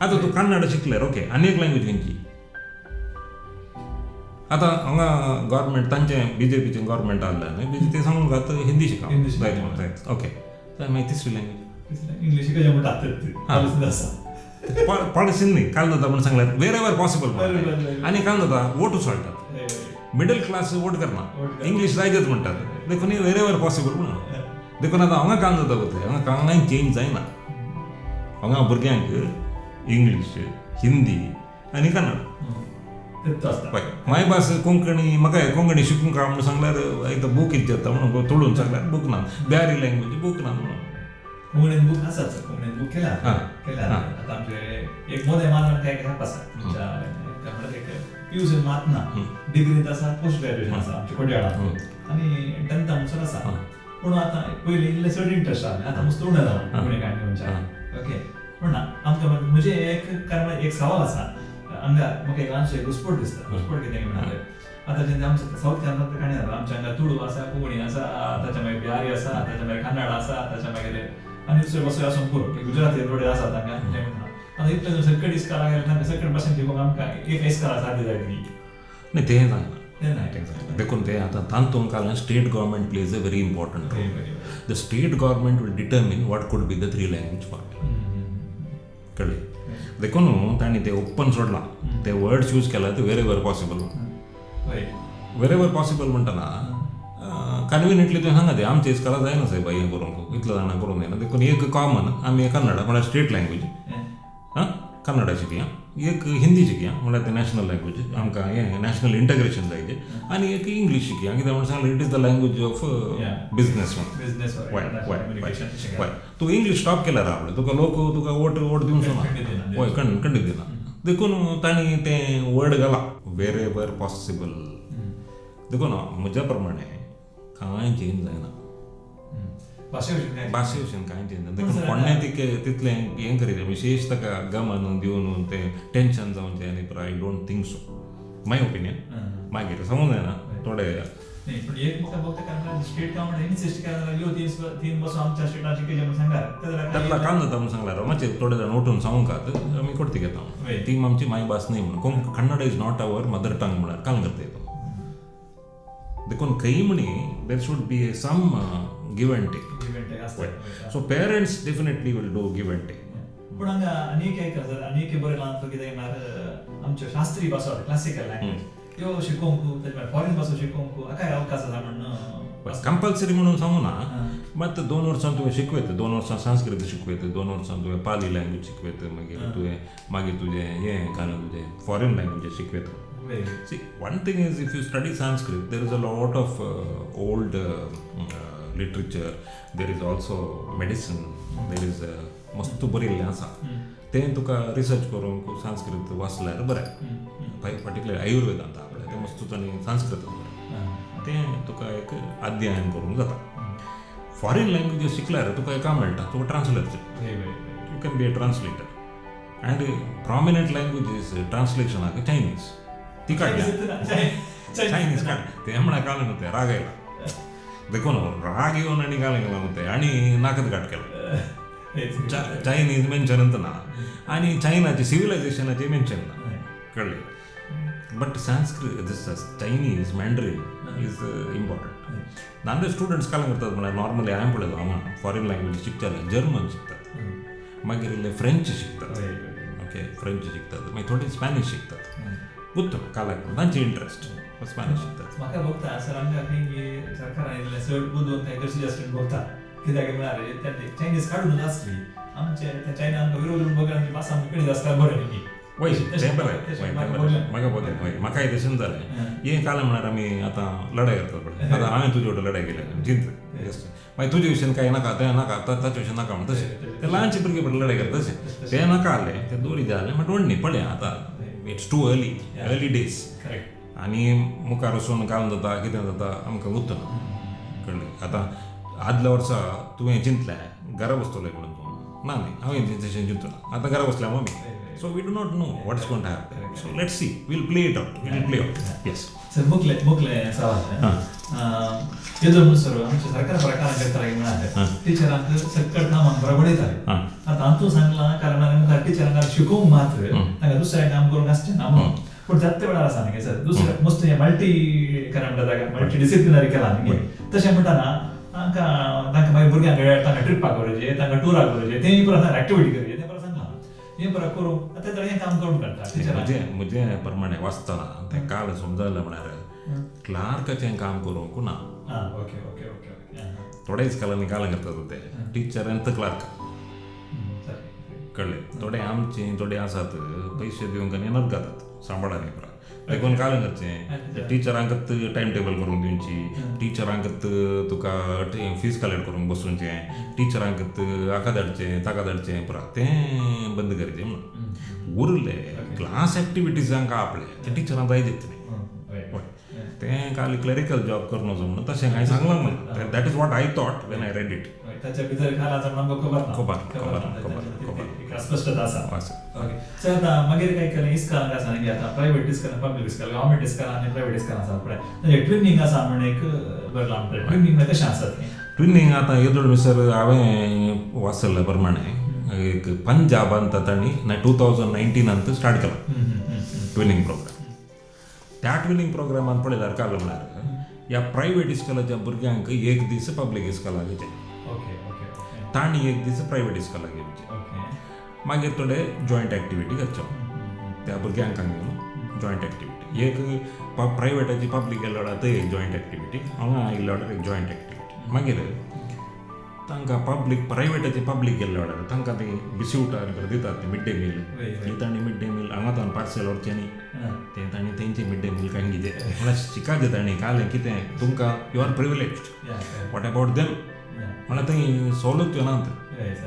आतां तूं कन्नड शिकल्यार ओके, आनी एक लँग्वेज खंयची? आतां हांगा गव्हर्मेंट तांचें बीजेपीचें गव्हर्मेंट आहलें न्हय, बीजेपी सांगूंक आतां हिंदी शिका जायत म्हणून जायत ओके, तर मागीर तिसरी लँग्वेज इंग्लीश शिकचे म्हणटा पॉलिसी न्ही काल जाता म्हणून सांगल्यार वेर एवर पॉसिबल. आनी काल जाता वोटू सोडटात, मिडल क्लास वोट करना, इंग्लीश जायतेच म्हणटात, देखून वेर एवर पॉसिबल म्हणून. देखून आतां हांगा काम जाता पळय, हांगा कांय चेंज जायना, हांगा भुरग्यांक इंग्लीश, हिंदी आनी कन्नड. पळय मायभास कोंकणी, म्हाका कोंकणी शिकूंक म्हणून सांगल्यार एकदां बूक इतलें जाता म्हणून तुळून सांगल्यार बूक ना, ब्यारी लँग्वेज बूक ना म्हणून. कोंकणीन बूक आसात, कोंकणीन बूक केला केला. आतां आमचे एक मोदें मात आमकां एक हॅप आसा, म्हणल्यार एक पीयूसी मात ना, डिग्रींत आसा, पोस्ट ग्रॅज्युएशन आसा आमच्या कोडयाळा आनी टेंथा म्हणसर आसा. पूण आतां पयलीं इल्लें चड इंट्रस्ट आसलें, आतां मस्त उणें जालां कोंकणी काणी म्हणच्या. ओके, पूण ना आमकां म्हजें एक कारण एक सवाल आसा हांगा, म्हाका एक ल्हानसो एक घुस्पट दिसता. घुस्पट कितें म्हळ्यार आतां जेन्ना आमच्या सावथ कॅनरा काणी जाता, आमच्या हांगा तुळू आसा, कोंकणी आसा, ताच्या मागीर बिहारी आसा, ताच्या मागीर कन्नड आसा, ताच्या मागीर आनी दुसरे भाशे आसून पुरो, गुजराती थोडे आसात हांगा. आतां इतले सगळे इस्काला गेले तांकां सगळे भाशेन शिकोवंक आमकां एक इस्काला साध्य जायतली न्ही, तें सांगना तें. देखून तें आतां तातूंत काल state government plays a very important role. The state government will determine what could be the three language formula, कळ्ळें? देखून तांणी तें ओपन सोडलां, ते वर्ड्स यूज केला ते वेर ever possible. Where ever possible म्हणटना कन्विनियंटली तुवें सांगा तें आमच्या इस्काला जायना सायबा हें करूंक, इतलो जाणां करूंक जायना, देखून एक कॉमन आमी कन्नडा म्हळ्यार स्टेट लँग्वेज आं कन्नडा शिकया, एक हिंदी शिकया म्हळ्यार तें नॅशनल लँग्वेज आमकां हें नॅशनल इंटग्रेशन जायजें, आनी एक इंग्लीश शिकया कित्याक म्हणून सांगलें it is the language of business म्हणून. वय वय वय, तूं इंग्लीश स्टॉप केल्यार आपलें तुका लोक तुका वोट वोट दिवचो ना, वय खंडीत दिना. देखून तांणी तें वर्ड घालां वेर एवर पॉसिबल. देखून म्हज्या प्रमाणे कांय चेंज जायना. भाशे भशेन काय भाशे भशेन कांय चिंतना. पूण देखून सर, कोणें तिके तितलें हें करीत विशेश ताका गमन दिवन तें टेंशन जावचें आनी I don't think so, my opinion. मागीर सांगूंक जायना थोडे. नाही, पण एक म्हाका फक्त कारण स्टेट गव्हर्नमेंट इन्सिस्ट केला जाल्यार ह्यो 3 वर्सां आमच्या स्टेटान शिकयचें म्हणून सांगल्यार ते जाल्यार त्यातला काम जाता म्हणून सांगल्यार मातशें थोडे जाण उठून सांगूंक आमी कोडती घेता. ती आमची मायभास न्ही म्हणून. Kannada is not our mother tongue म्हळ्यार काल करता येतो. देखून खंय म्हणी there should be some give and take. Event आसता. So parents definitely will do give and take. पूण हांगा आनी एक जर आनी एक बरें ल्हान कितें म्हळ्यार आमच्यो शास्त्रीय भासो, क्लासिकल लँग्वेज त्यो शिकोवंक, ताचे मागीर फॉरेन भासो शिकोवंक हाकाय अवकाश आसा म्हणून. कंपल्सरी म्हणून सांगू ना, मात 2 वर्सां तुवें शिकवयता, 2 वर्सां संस्कृत शिकवयता, 2 वर्सां तुवें पाली लँग्वेज शिकवयता, मागीर तुवें मागीर तुजें हें कारण तुजें फॉरेन लँग्वेजीस शिकवयता. See, one thing is, if you study Sanskrit, there is a lot of old literature, there is also medicine, there is मस्त बरयल्लें आसा. तें तुका रिसर्च करूंक संस्कृत वाचल्यार बरें. पर्टिक्युलर आयुर्वेदांत आपलें तें मस्त तांणी संस्कृतान बरयलें, तें तुका एक अध्ययन करूंक जाता. फॉरेन लँग्वेजीस शिकल्यार तुका एक काम मेळटा, तुका translator, you can be a translator. And prominent languages ट्रान्सलेशनाक Chinese ती काडल्या. चायनीज काड ते म्हळ्यार काल न्हू ते राग आयला देखून राग येवन आनी काल गेला तें आनी नाकत काट केला. चायनीज मेन्शन ना आनी चायनाचे सिविलायझेशनाचे मेन्शन ना, कळ्ळें? But Sanskrit, this Chinese Mandarin is important. Nande students काल करतात म्हळ्यार नॉर्मली हांवें पळयलो हांगा फॉरेन लँग्वेज शिकताले, जर्मन शिकतात, मागीर इल्ले फ्रेंच शिकतात, ओके, फ्रेंच शिकतात, मागीर थोडे स्पॅनिश शिकतात. उत्तम कालाक तांचे इंट्रस्ट स्पॅनिश शिकतात. म्हाका भोगता सर, आमकां खंय सरकारान इल्लें चड बुदवंत काय कशी जास्त भोगता. कित्याक म्हळ्यार चायनीज काडून आसली आमचे त्या चायना आमकां विरोध बघ, आमची भास आमकां कळीत आसल्यार बरें न्ही. वय, तें बरें, वय, तें बरें. म्हाका बोगलें, वय, म्हाकाय तशेंच जालें. हें काल म्हळ्यार आमी आतां लढाय करतात पळय, आतां हांवें तुजे वांगडा लढाय केल्या जिंत जस्ट, मागीर तुजे विशयान कांय नाका, तें नाका, ताचे विशयान नाका म्हण. तशें ते ल्हानशे भुरगे पळय लढाय करता तशें तें नाका आहलें, तें दोरी जालें म्हण वडणी पळय. आतां it's too early, early days. आनी मुखार वचून काम जाता कितें जाता आमकां गुत्तना, कळ्ळें? आतां आदल्या वर्सा तुवें चिंतलें घरा बसतलें म्हणून तूं ना न्ही, हांवें तशें चिंतूं ना. आतां घरा बसल्या mummy. So we do not know what is going to happen. So let's see, we'll play it out, we'll play out, yes. Sir, मुखले मुखले सवाल. येदो म्हणसर आमच्या सरकार बरं काम करता म्हळ्यार टिचरांक सक्कड कामाक बरोबर बडयताले. आतां हांतून सांगलां कारण मुखार टिचरांक शिकोवंक मात्र तांकां दुसरें काम करूंक आसचें ना म्हणून. पूण जात्ते वेळार आसा न्ही सर, दुसरें मस्त हें मल्टी काय म्हणटा ताका, मल्टी डिसिप्लिनरी केला न्ही. तशें म्हणटाना तांकां तांकां मागीर भुरग्यांक तांकां ट्रिपाक व्हरचें, तांकां टुराक व्हरचें, तेंय परत एक्टिविटी करचें, तें परत सांगलां हें परत करूंक आतां हें काम करून काडटा टिचरांक. म्हजे प्रमाणे वाचतना तें काल समजलें म्हळ्यार क्लार्काचें काम करूंक ना. आं ओके ओके ओके ओके थोडेच कालांनी कालां करतात ते टिचर आनी क्लार्क, कळ्ळें? थोडे आमचे थोडे आसात पयशे दिवंक आनी नरकातात सांबाळांनी पुरा. देखून काल करचें टिचरांक टायम टेबल करूंक दिवची, टिचरांक तुका फीज कलेक्ट करूंक बसूनचें, टिचरांक हाका धाडचें ताका धाडचें पुरा तें बंद करचें म्हणून. उरले क्लास एक्टिविटीजांक आपले ते टिचरांक जाय दितले. तें काल क्लरिकल जॉब करून वचो म्हणून तशें कांय सांगलां म्हणून. That is what I thought when I read it. ताच्या भितर खाला आसा म्हणून आमकां खबर ना. खबर ना, खबर ना, खबर ना, खबर ना. एक अस्पष्टता आसा. ओके सर, आतां मागीर काय केलें इस्कॉलांक आसा न्ही, आतां प्रायवेट इस्कॉल, पब्लीक इस्कॉल, गव्हर्मेंट इस्कॉल आनी प्रायवेट इस्कॉल आसा पळय, तांचे ट्विनिंग आसा म्हणून एक बरयलां म्हणटा. ट्विनिंग म्हळ्यार कशें आसा तें? ट्विनिंग आतां येदोळ मिसर हांवें वाचल्ल्या प्रमाणे एक पंजाबांत तांणी 2019आंत स्टार्ट केला ट्विनिंग प्रोग्राम. त्या ट्विनिंग प्रोग्रामान पळयल्यार काल म्हळ्यार ह्या प्रायवेट इस्कॉलाच्या भुरग्यांक एक दीस पब्लीक इस्कॉलाक घेवचें, ओके ओके ओके तांणी एक दीस प्रायवेट इस्कॉलाक घेवचें, मागीर थोडे जॉयंट एक्टिविटी करच्यो त्या भुरग्यांक घेवन. जॉयंट एक्टिविटी एक प्रायवेटाची पब्लीक गेल्लो वेळार थंय एक जॉयंट एक्टिविटी, हांगा आयिल्ल्या वेळार एक जॉयंट एक्टिविटी. मागीर तांकां पब्लीक प्रायवेटाची पब्लीक गेल्ल्या वेळार तांकां ती बिस्कुटां आनी दितात ती मिड डे मील. ती तांणी मिड डे मील हांगा तांकां पार्सल व्हरचें न्ही, तें तांणी तेंचे मिड डे मील कांय कितें म्हळ्यार शिकाचें तांणी कालें कितें तुमकां you are privileged, what about them? म्हळ्यार थंय सवलत्यो नात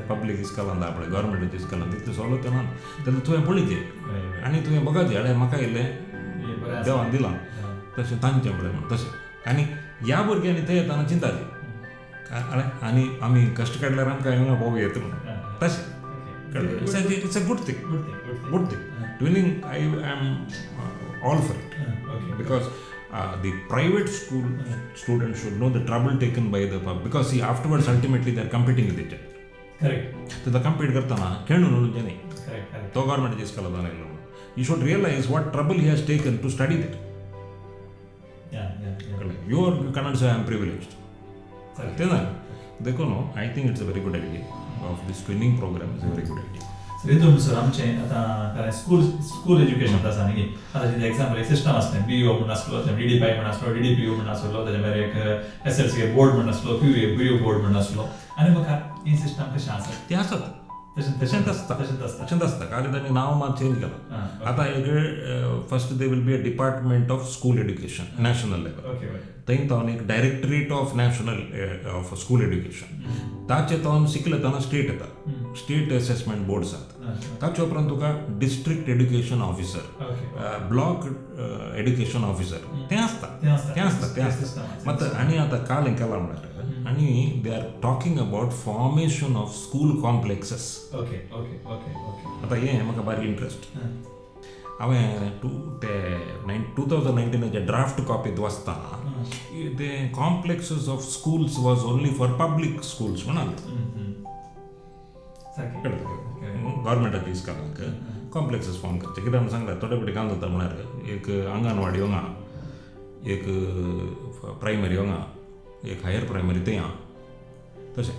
पब्लीक इस्कॉलांत, आपल्या गव्हर्मेंटाच्या इस्कॉलांत तितल्यो सवलत्यो नात. तेन्ना तुवें पळयचें आनी तुवें बघाचें, अरे म्हाका इल्लें देवान दिलां तशें तांचें पळय म्हण तशें. आनी ह्या भुरग्यांनी थंय येताना चिंताचें आनी आमी कश्ट काडल्यार आमकां हांगा पावूं येता म्हणून तशें कळ्ळें. It's a good thing, good thing. Twinning I am all for it because the private school students should know the trouble taken by the public, because see, afterwards ultimately they are competing with each other. Correct. ते compete करतना खेळून न्हू न्ही correct correct. तो government इस्कॉला जाणा. You should realise what trouble he has taken to study that. Yeah. You cannot say I am privileged. ते ना देखून I think it's a very good idea of this twinning program, is a very good idea. Sir, हितून sir आमचें आतां कारण school education आसा न्ही, आतां एक्झाम्पल एक सिस्टम आसलें, बी ओ म्हूण आसलो, डी डी पाय म्हूण आसलो, डी डी पी यू म्हूण आसलो, ताच्या मागीर एक एस एल सी बोर्ड म्हूण आसलो, Q A B you board म्हूण आसलो, आनी म्हाका ही सिस्टम कशें आसा? ते आसत. तशें तशेंच आसता. तशेंच आसता. तशेंच आसता. कारण तांणी नांव मात चेंज केलां. आतां एक first there will be a department of school education national level. थंय तावन एक directorate of national of school education, ताचे तावन शिकले तेन्ना स्टेट येता, स्टेट असेसमेंट बोर्ड आसात. ताचे उपरांत तुका district education officer, block education officer तें आसता. तें आसता. तें आसता, तें आसता. सिस्टम आसा. मात आनी आतां काल हें केलां म्हळ्यार आनी they are talking about formation of school complexes. Okay okay okay okay आतां हें म्हाका बारीक इंट्रस्ट. हांवें टू ते नायन 2019आचे ड्राफ्ट कॉपी वाचतना ते complexes of schools was only for public schools म्हणाल. सारकें. गव्हर्मेंटाच्या इस्कॉलांक कॉम्प्लेक्सीस फॉर्म करचे. कित्याक म्हणून सांगल्यार थोडे फावटी काम जाता म्हळ्यार एक आंगणवाडी हांगा, एक प्रायमरी हांगा, एक हायर प्रायमरी थंय आहा, तशें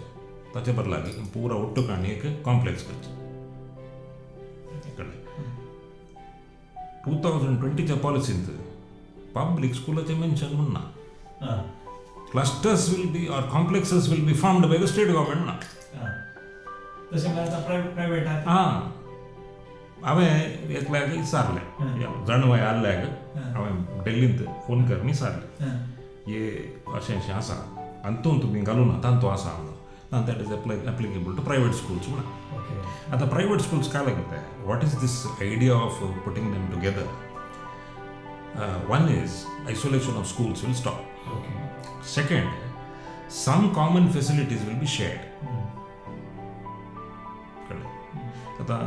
ताचे बदला पुरा ಒಟ್ಟು काणी एक कॉम्प्लेक्स करचें. कळ्ळें? 2020च्या पॉलिसींत पब्लीक स्कुलाचें मेन्शन म्हण ना. Clusters will be or complexes will be formed by the state government ना. तशें म्हळ्यार आतां प्रायवेट आहा. आं, हांवें एकल्याक विचारलें, जाणवाय आहल्याक हांवें डेल्लींत फोन करून विचारलें, हे अशें अशें आसा आनी तूं तुमी घालूं ना तांतू आसा म्हणून ना, that is applicable to private schools म्हणून. आतां प्रायवेट स्कुल्स काय लागता, what is this idea of putting them together? One is isolation of schools will stop. Second, some common facilities will be shared. कळ्ळें? आतां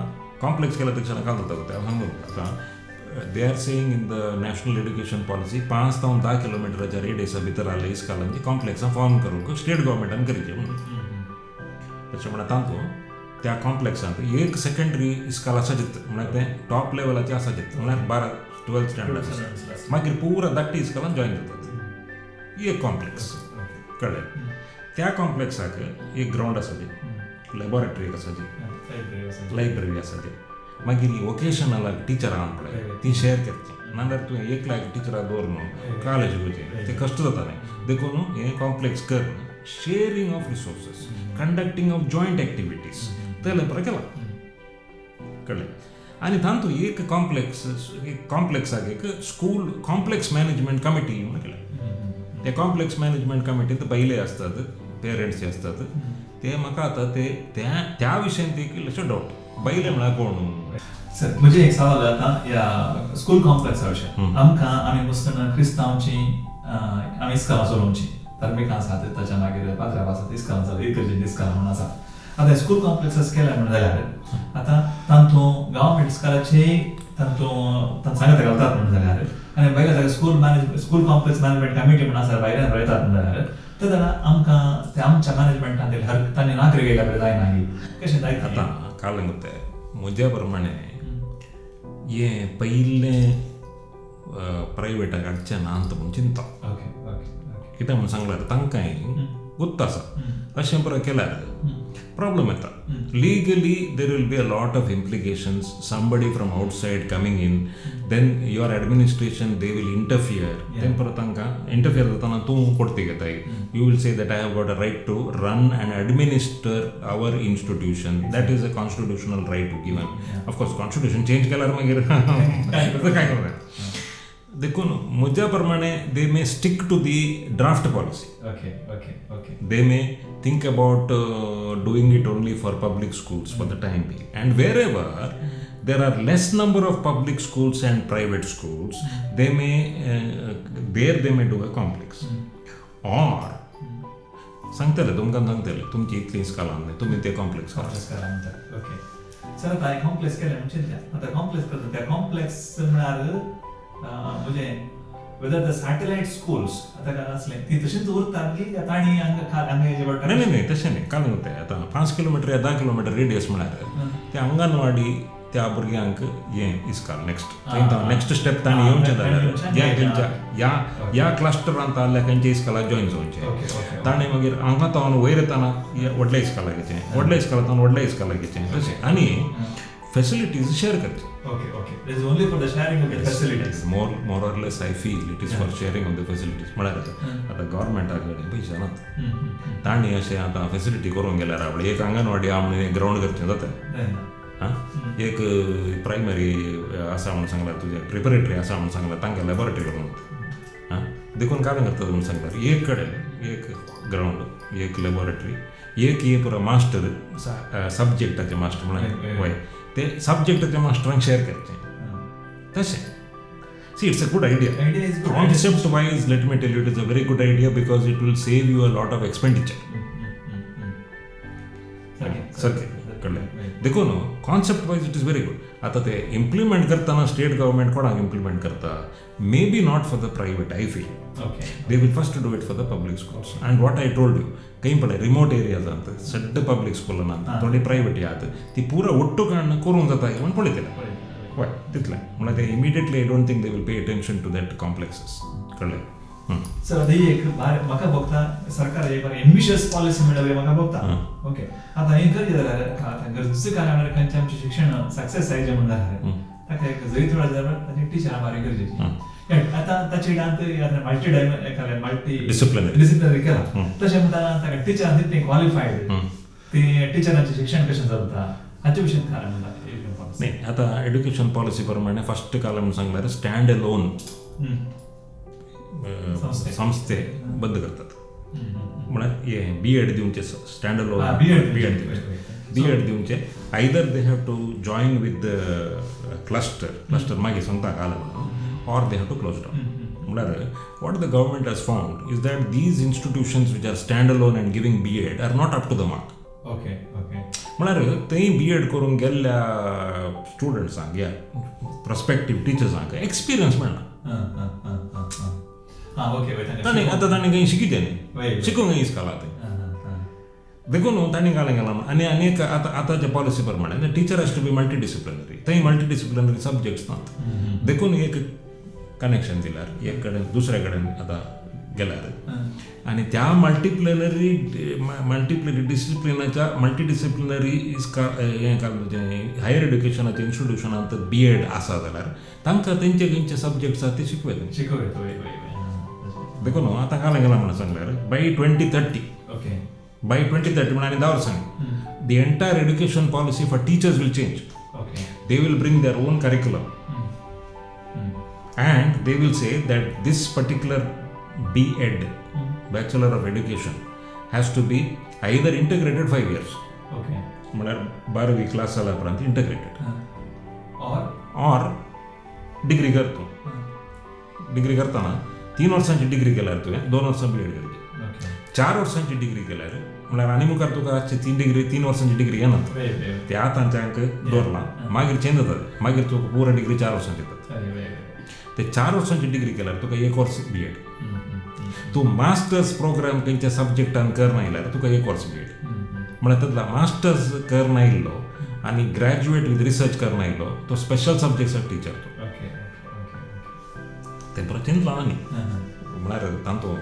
कॉम्प्लेक्स केल्या तक्षण काल जाता तें हांव सांगू. आतां they are saying in the national education policy 5 जावन 10 किलोमिटराच्या रेडियसा भितर आहले इस्कॉलांची कॉम्प्लेक्सां फॉर्म करूंक स्टेट गव्हर्मेंटान करचें म्हणून. तशें म्हळ्यार तांतूं त्या कॉम्प्लेक्सांत एक सेकेंडरी इस्कॉल आसाचेच, म्हळ्यार तें टॉप लेवलाचें आसाचेच, म्हळ्यार 12 12 स्टँडर्ड, मागीर पुरा धाकटी इस्कॉलान जॉयन जातात, एक कॉम्प्लेक्स. कळ्ळें? त्या कॉम्प्लेक्साक एक ग्रावंड आसाचें, लॅबोरेटरी एक आसाची, लायब्ररी आसाची, मागीर वोकेशनलाक टिचरां आहा पळय ती शेअर करची, नाजाल्यार तुवें एकल्याक टिचराक दवरून कॉलेज वयचें तें कश्ट जातालें. देखून हें कॉम्प्लेक्स कर, sharing of resources, conducting of joint activities तें बरें केलां. कळ्ळें? आनी तातूंत एक कॉम्प्लेक्स, एक कॉम्प्लेक्साक एक स्कूल कॉम्प्लेक्स मॅनेजमेंट कमिटी म्हणून केलें. त्या कॉम्प्लेक्स मॅनेजमेंट कमिटींत बायले आसतात, पेरंट्स आसतात. ते म्हाका आतां ते त्या त्या विशयांत एक इल्लेशें डावट, बायले म्हळ्यार कोण? सर, म्हजें एक सवाल आतां ह्या स्कूल कॉम्प्लेक्सा विशय. आमकां आमी मुसलमान क्रिस्तांवची आमी इस्कॉलां चलोवची, धार्मीक आसात, ताच्या मागीर पाद्राव आसात, इस्कॉलां चल इगर्जेन इस्कॉलां म्हणून आसा. आतां स्कूल कॉम्प्लेक्सास केल्या म्हणून जाल्यार आतां तातूंत गव्हर्मेंट इस्कॉलाचे तातूंत तांकां सांगता घालतात म्हणून जाल्यार, आनी भायल्या जाल्यार school complex management committee म्हणून आसा, भायल्यान बरयतात म्हणून जाल्यार ते जाल्यार आमकां ते आमच्या मॅनेजमेंटान ते हर तांणी नागरी गेल्या बरें जायना ही कशें जायत? आतां काल ते म्हज्या प्रमाणे हें पयलें प्रायवेटाक हाडचें ना अंत म्हूण चिंता. ओके ओके ओके कितें म्हूण सांगल्यार तांकांय गुत्त आसा, अशें बरें केल्यार प्रॉब्लम येता. Legally there will be a lot of implications, somebody from outside coming in, then your administration they will interfere. तें परत तांकां इंटरफियर जाताना तूं कोर्ती घेताय, you will say that I have got a right to run and administer our institution, that is a constitutional right given. Of course constitution change केल्यार मागीर काय करता. देखून म्हज्या प्रमाणे they may stick to the draft policy. Okay okay okay They may think about doing it only for public schools for the time being, and wherever there are less number of public schools and private schools, they may there they may do a complex, or सांगतले तुमकां, सांगतले तुमची इतली इस्कालां न्ही, तुमी ते complex करा. Complex करा म्हणटात. ओके सर, आतां हांवें कॉम्प्लेक्स केलें म्हण चिंतल्या. आतां कॉम्प्लेक्स करता त्या कॉम्प्लेक्स म्हळ्यार म्हणजे वेदर the satellite schools आतां काय आसलें ती तशींच उरतात की तांणी हांगा हांगा येवचें पडटा? नाही नाही नाही, तशें न्ही. काल तें आतां 5 किलोमिटर या 10 किलोमिटर रेडियस म्हळ्यार ते अंगणवाडी त्या भुरग्यांक हें इस्काल नेक्स्ट नेक्स्ट स्टेप तांणी येवचें जाल्यार ह्या खंयच्या ह्या ह्या क्लस्टरांत आहल्या खंयच्या इस्काला जॉईन जावचें. ओके ओके ताणें मागीर हांगा तावन वयर येतना हे व्हडल्या इस्काला घेचें, व्हडल्या इस्काला तावन व्हडल्या इस्काला घेचें, तशें आनी फेसिलिटीज शेअर करचे. Okay, it is only for the sharing of the facilities. More or less, I feel it is for sharing of the facilities. म्हळ्यार आतां गव्हर्मेंटा कडेन पयशे नात. तांणी अशें आतां फेसिलिटी करूंक गेल्यार आपले एक अंगणवाडी आहा म्हणून एक ग्रावंड करचें जाता? आं, एक प्रायमरी आसा म्हणून सांगल्यार, तुजें प्रिपरेटरी आसा म्हणून सांगल्यार तांकां लॅबोरेटरी करूंक जाता. आं, देखून काय करतात म्हणून सांगल्यार एक कडेन एक ग्रावंड, एक लॅबोरेटरी, एक हे पुरो मास्टर, सब्जेक्टाचे मास्टर म्हणून वय ते सब्जेक्टाच्या मास्टरांक शेअर करचें तशें. See, it's a good idea. Idea is good. Concept wise, let me tell you, it is a very good idea because it will save you a lot of expenditure. सारकें कळ्ळें? देखून concept wise it is very good. आतां ते implement करतना state government कोणाक implement करता, maybe not for the private, I feel. They will first do it for the public schools. And what I told you, खंय पळय remote एरियाजांत सड्ड public स्कूलान थोडी private यात ती पुरा ಒಟ್ಟು काडून करूंक जाता म्हण पळयतले. हय, तितलें म्हणल्यार ते immediately I don't think they will pay attention to that complexes. कळ्ळें? सर, आतां ही एक भारी म्हाका भोगता, सरकार एक एम्बिशियस पॉलिसी म्हणल्यार म्हाका भोगता. ओके, आतां हें गरजें जाल्यार, आतां गरजेचें कारण म्हळ्यार खंयचें आमचें शिक्षण सक्सेस जायचें म्हण जाल्यार ताका एक जैत मेळत जाल्यार ताची टिचरां बारी गरजेची. आतां ताचे आतां multi dimension multi disciplinary. Disciplinary केला, तशें म्हणटा ताका टिचरां तितलीं क्वॉलिफायड, ती टिचरांचें शिक्षण कशें चलता हाचे विशीं कारण म्हणटा. नाही, आतां एड्युकेशन पॉलिसी प्रमाणे फर्स्ट काल म्हणून सांगल्यार स्टँड अलोन संस्थे. संस्थे बंद करतात. म्हळ्यार हे बी एड दिवचे stand alone. B.Ed. B Ed दिवचे, बी एड दिवचे, either they have to join with the cluster, cluster मागीर सांगता काल म्हणून, or they have to close down. म्हळ्यार what the government has found is that these institutions which are stand alone and giving B.Ed are not up to the mark. Okay okay म्हळ्यार थंय B Ed करूंक गेल्ल्या स्टुडंट्सांक या प्रॉस्पेक्टीव टिचर्सांक experience मेळना. हां okay ताणें आतां ताणें खंय शिकिचें न्ही, शिकूंक खंय इस्काला थंय. देखून तांणी घालें गेलां आनी आनी एक आतां आतांच्या पॉलिसी प्रमाणे teacher has to be multi disciplinary. थंय मल्टी डिसिप्लिनरी सब्जेक्ट्स नात. देखून एक कनेक्शन दिल्यार एक कडेन दुसऱ्या कडेन आतां गेल्यार आनी त्या मल्टिप्लरी डिसिप्लिनाच्या मल्टी डिसिप्लिनरी हें घाल तुजें हायर एड्युकेशनाच्या इन्स्टिट्युशनांत बी एड आसा जाल्यार तांकां तेंचे खंयचे सब्जेक्ट्स आसा ते शिकवता. शिकवता, वय वय वय देखून आतां घालें गेलां म्हणून सांगल्यार बाय 2030, बाय 2030 म्हणून आनी 10 वर्सांनी the entire education policy for teachers will change. They will bring their own curriculum and they will say that this particular B.Ed, Bachelor of Education, has to be either integrated 5 years. म्हळ्यार बारावी class जाल्या उपरांत integrated or or degree कर तूं. Degree करतना 3 वर्सांची degree केल्यार तुवें 2 वर्सां बी एड करची. 4 वर्सांची डिग्री केल्यार म्हळ्यार आनी मुखार तुका तीन डिग्री, 3 वर्सांची डिग्री येनात. वय वय त्या तांच्यांक दवरलां, मागीर चेंज जाता, मागीर तुका पुरा डिग्री 4 वर्सांची येतात. वय वय ते 4 वर्सांची डिग्री केल्यार तुका एक वर्स बी एड. तूं मास्टर्स प्रोग्राम खंयच्या सब्जेक्टान करना जाल्यार तुका एक वर्स बी एड. म्हळ्यार तातूंतलो मास्टर्स करना येयल्लो आनी ग्रॅज्युएट विथ रिसर्च करना येयल्लो तो स्पेशल सब्जेक्ट्साक टिचर तो. ओके ओके तें बरें चिंतलां न्ही. म्हळ्यार तातूंत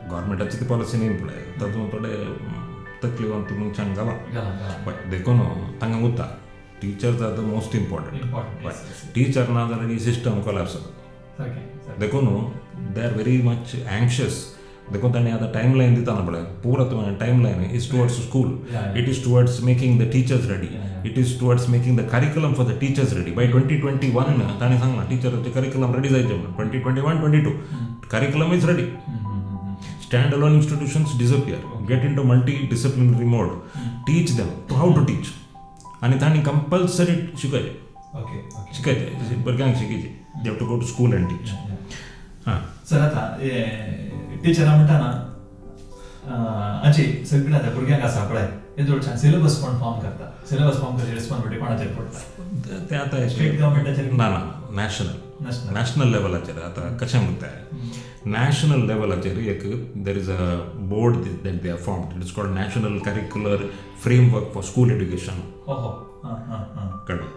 गव्हर्मेंटाची ती पॉलिसी न्ही पळय, तातूंत थोडे तकली मनशान घालां. घाला घाला. पळय, देखून तांकां उरता teachers are the most important. Important. Teacher ना जाल्यार ही सिस्टम कोलॅप्स जाता. सारकें सारकें. देखून they are very much anxious. देखून तांणी आतां टायम लायन दिताना पळय, पुरा तुवें time line is towards school. It is towards making the teachers ready. It is towards making the curriculum for the teachers ready by 2021. ताणें सांगलां टिचराचें करिकुलम रेडी जायचें म्हणून. 2021-22 curriculum is ready. Stand alone institutions disappear, get into multi disciplinary mode, teach them to how to teach आनी तांणी compulsory शिकयचें. Okay okay शिकयचें, भुरग्यांक शिकयचें. They have to go to school and teach. हां. Sir, आतां टिचरां म्हणटाना हाची सगळ्या आतां भुरग्यांक आसा पळय येदोळच्यान सिलेबस कोण फॉर्म करता, सिलेबस फॉर्म करची रिस्पॉन्सिबिलिटी कोणाचेर पडटा? ते आतां स्टेट गव्हर्मेंटाचेर? ना ना, नॅशनल. नॅशनल. नॅशनल लेवलाचेर. आतां कशें म्हणटा, नॅशनल लेवलाचेर एक there is a board that they are formed. It is called National Curricular Framework for School Education. हो हो हां हां हां कळ्ळें?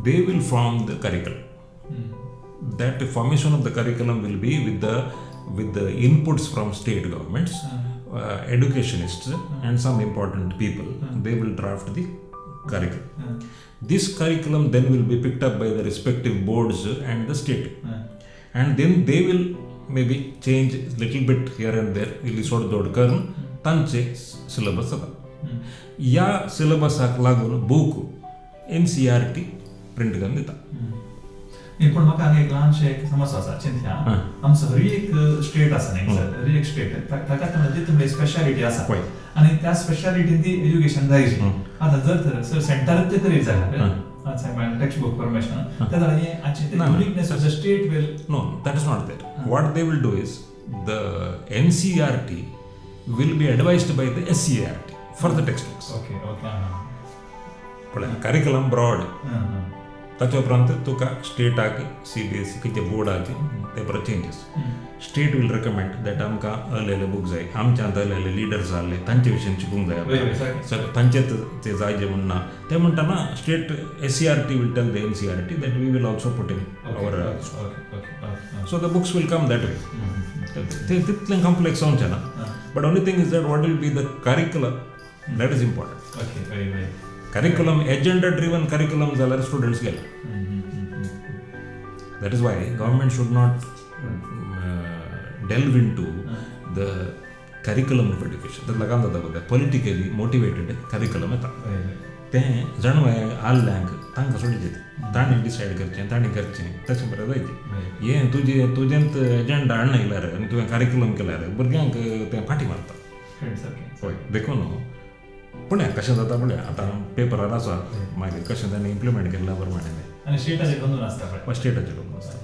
They will form the curriculum. That formation of the curriculum will be with the inputs from state governments, educationists and some important people. They will draft the curriculum. This curriculum then will be picked up by the respective boards and the state, and then they will maybe change little bit here and there. इल्ली सोड दोड करून तांचे syllabus जाता. ह्या सिलेबसाक लागून book NCERT print करून दिता. पूण म्हाका हांगा एक ल्हानशें एक समस्या आसा. चिंतया, आमचो हर एक स्टेट आसा न्ही सर, हर एक स्टेट ताका म्हणजे तुमची स्पेशालिटी आसा आनी त्या स्पेशालिटीन ती एज्युकेशन जाय. आतां जर तर सर सेंटरात ते करीत जाल्यार टेक्स्ट बुक फॉर्मेशन त्या जाल्यार हाची uniqueness of the state will No, that is not there. What they will do is the NCERT will be advised by the SCERT for the textbooks. Okay okay पळय, curriculum broad, ताच्या उपरांत तुका स्टेटाक CBSE खंयचे बोर्डाचे ते परत changes. State will recommend that आमकां आहलेले book जाय, आमच्यांत आहलेले लिडर्स आहले तांचे विशीं शिकूंक जाय आमकां. सगळें तांचेच ते जाय जे म्हणना ते म्हणटा state SCERT will tell the NCERT that we will also put in our okay okay So the books will come that way. ते तितलें कॉम्प्लेक्स जावचें ना, but only thing is that what will be the curriculum, that is important. Okay हय हय curriculum, agenda driven curriculum जाल्यार students गेले. That is why government should not delve into the curriculum of education. ताका लागून जाता पळय, politically motivated curriculum येता. हय हय तें जाणवाय आहल्यांक तांकां सोडचें, तांणी डिसायड करचें, तांणी करचें, तशें बरें जायचें. हें तुजें तुजेंत एजेंडा हाडून येयल्यार आनी तुवें करिकुलम केल्यार भुरग्यांक तें फाटी मारता. खरें सारकें. हय, देखून पळया कशें जाता पळया. आतां पेपरार आसा, मागीर कशें तांणी इम्प्लिमेंट केल्ल्या प्रमाणें तें. आनी स्टेटाचेर बंदून आसता पळय. स्टेटाचेर आसता.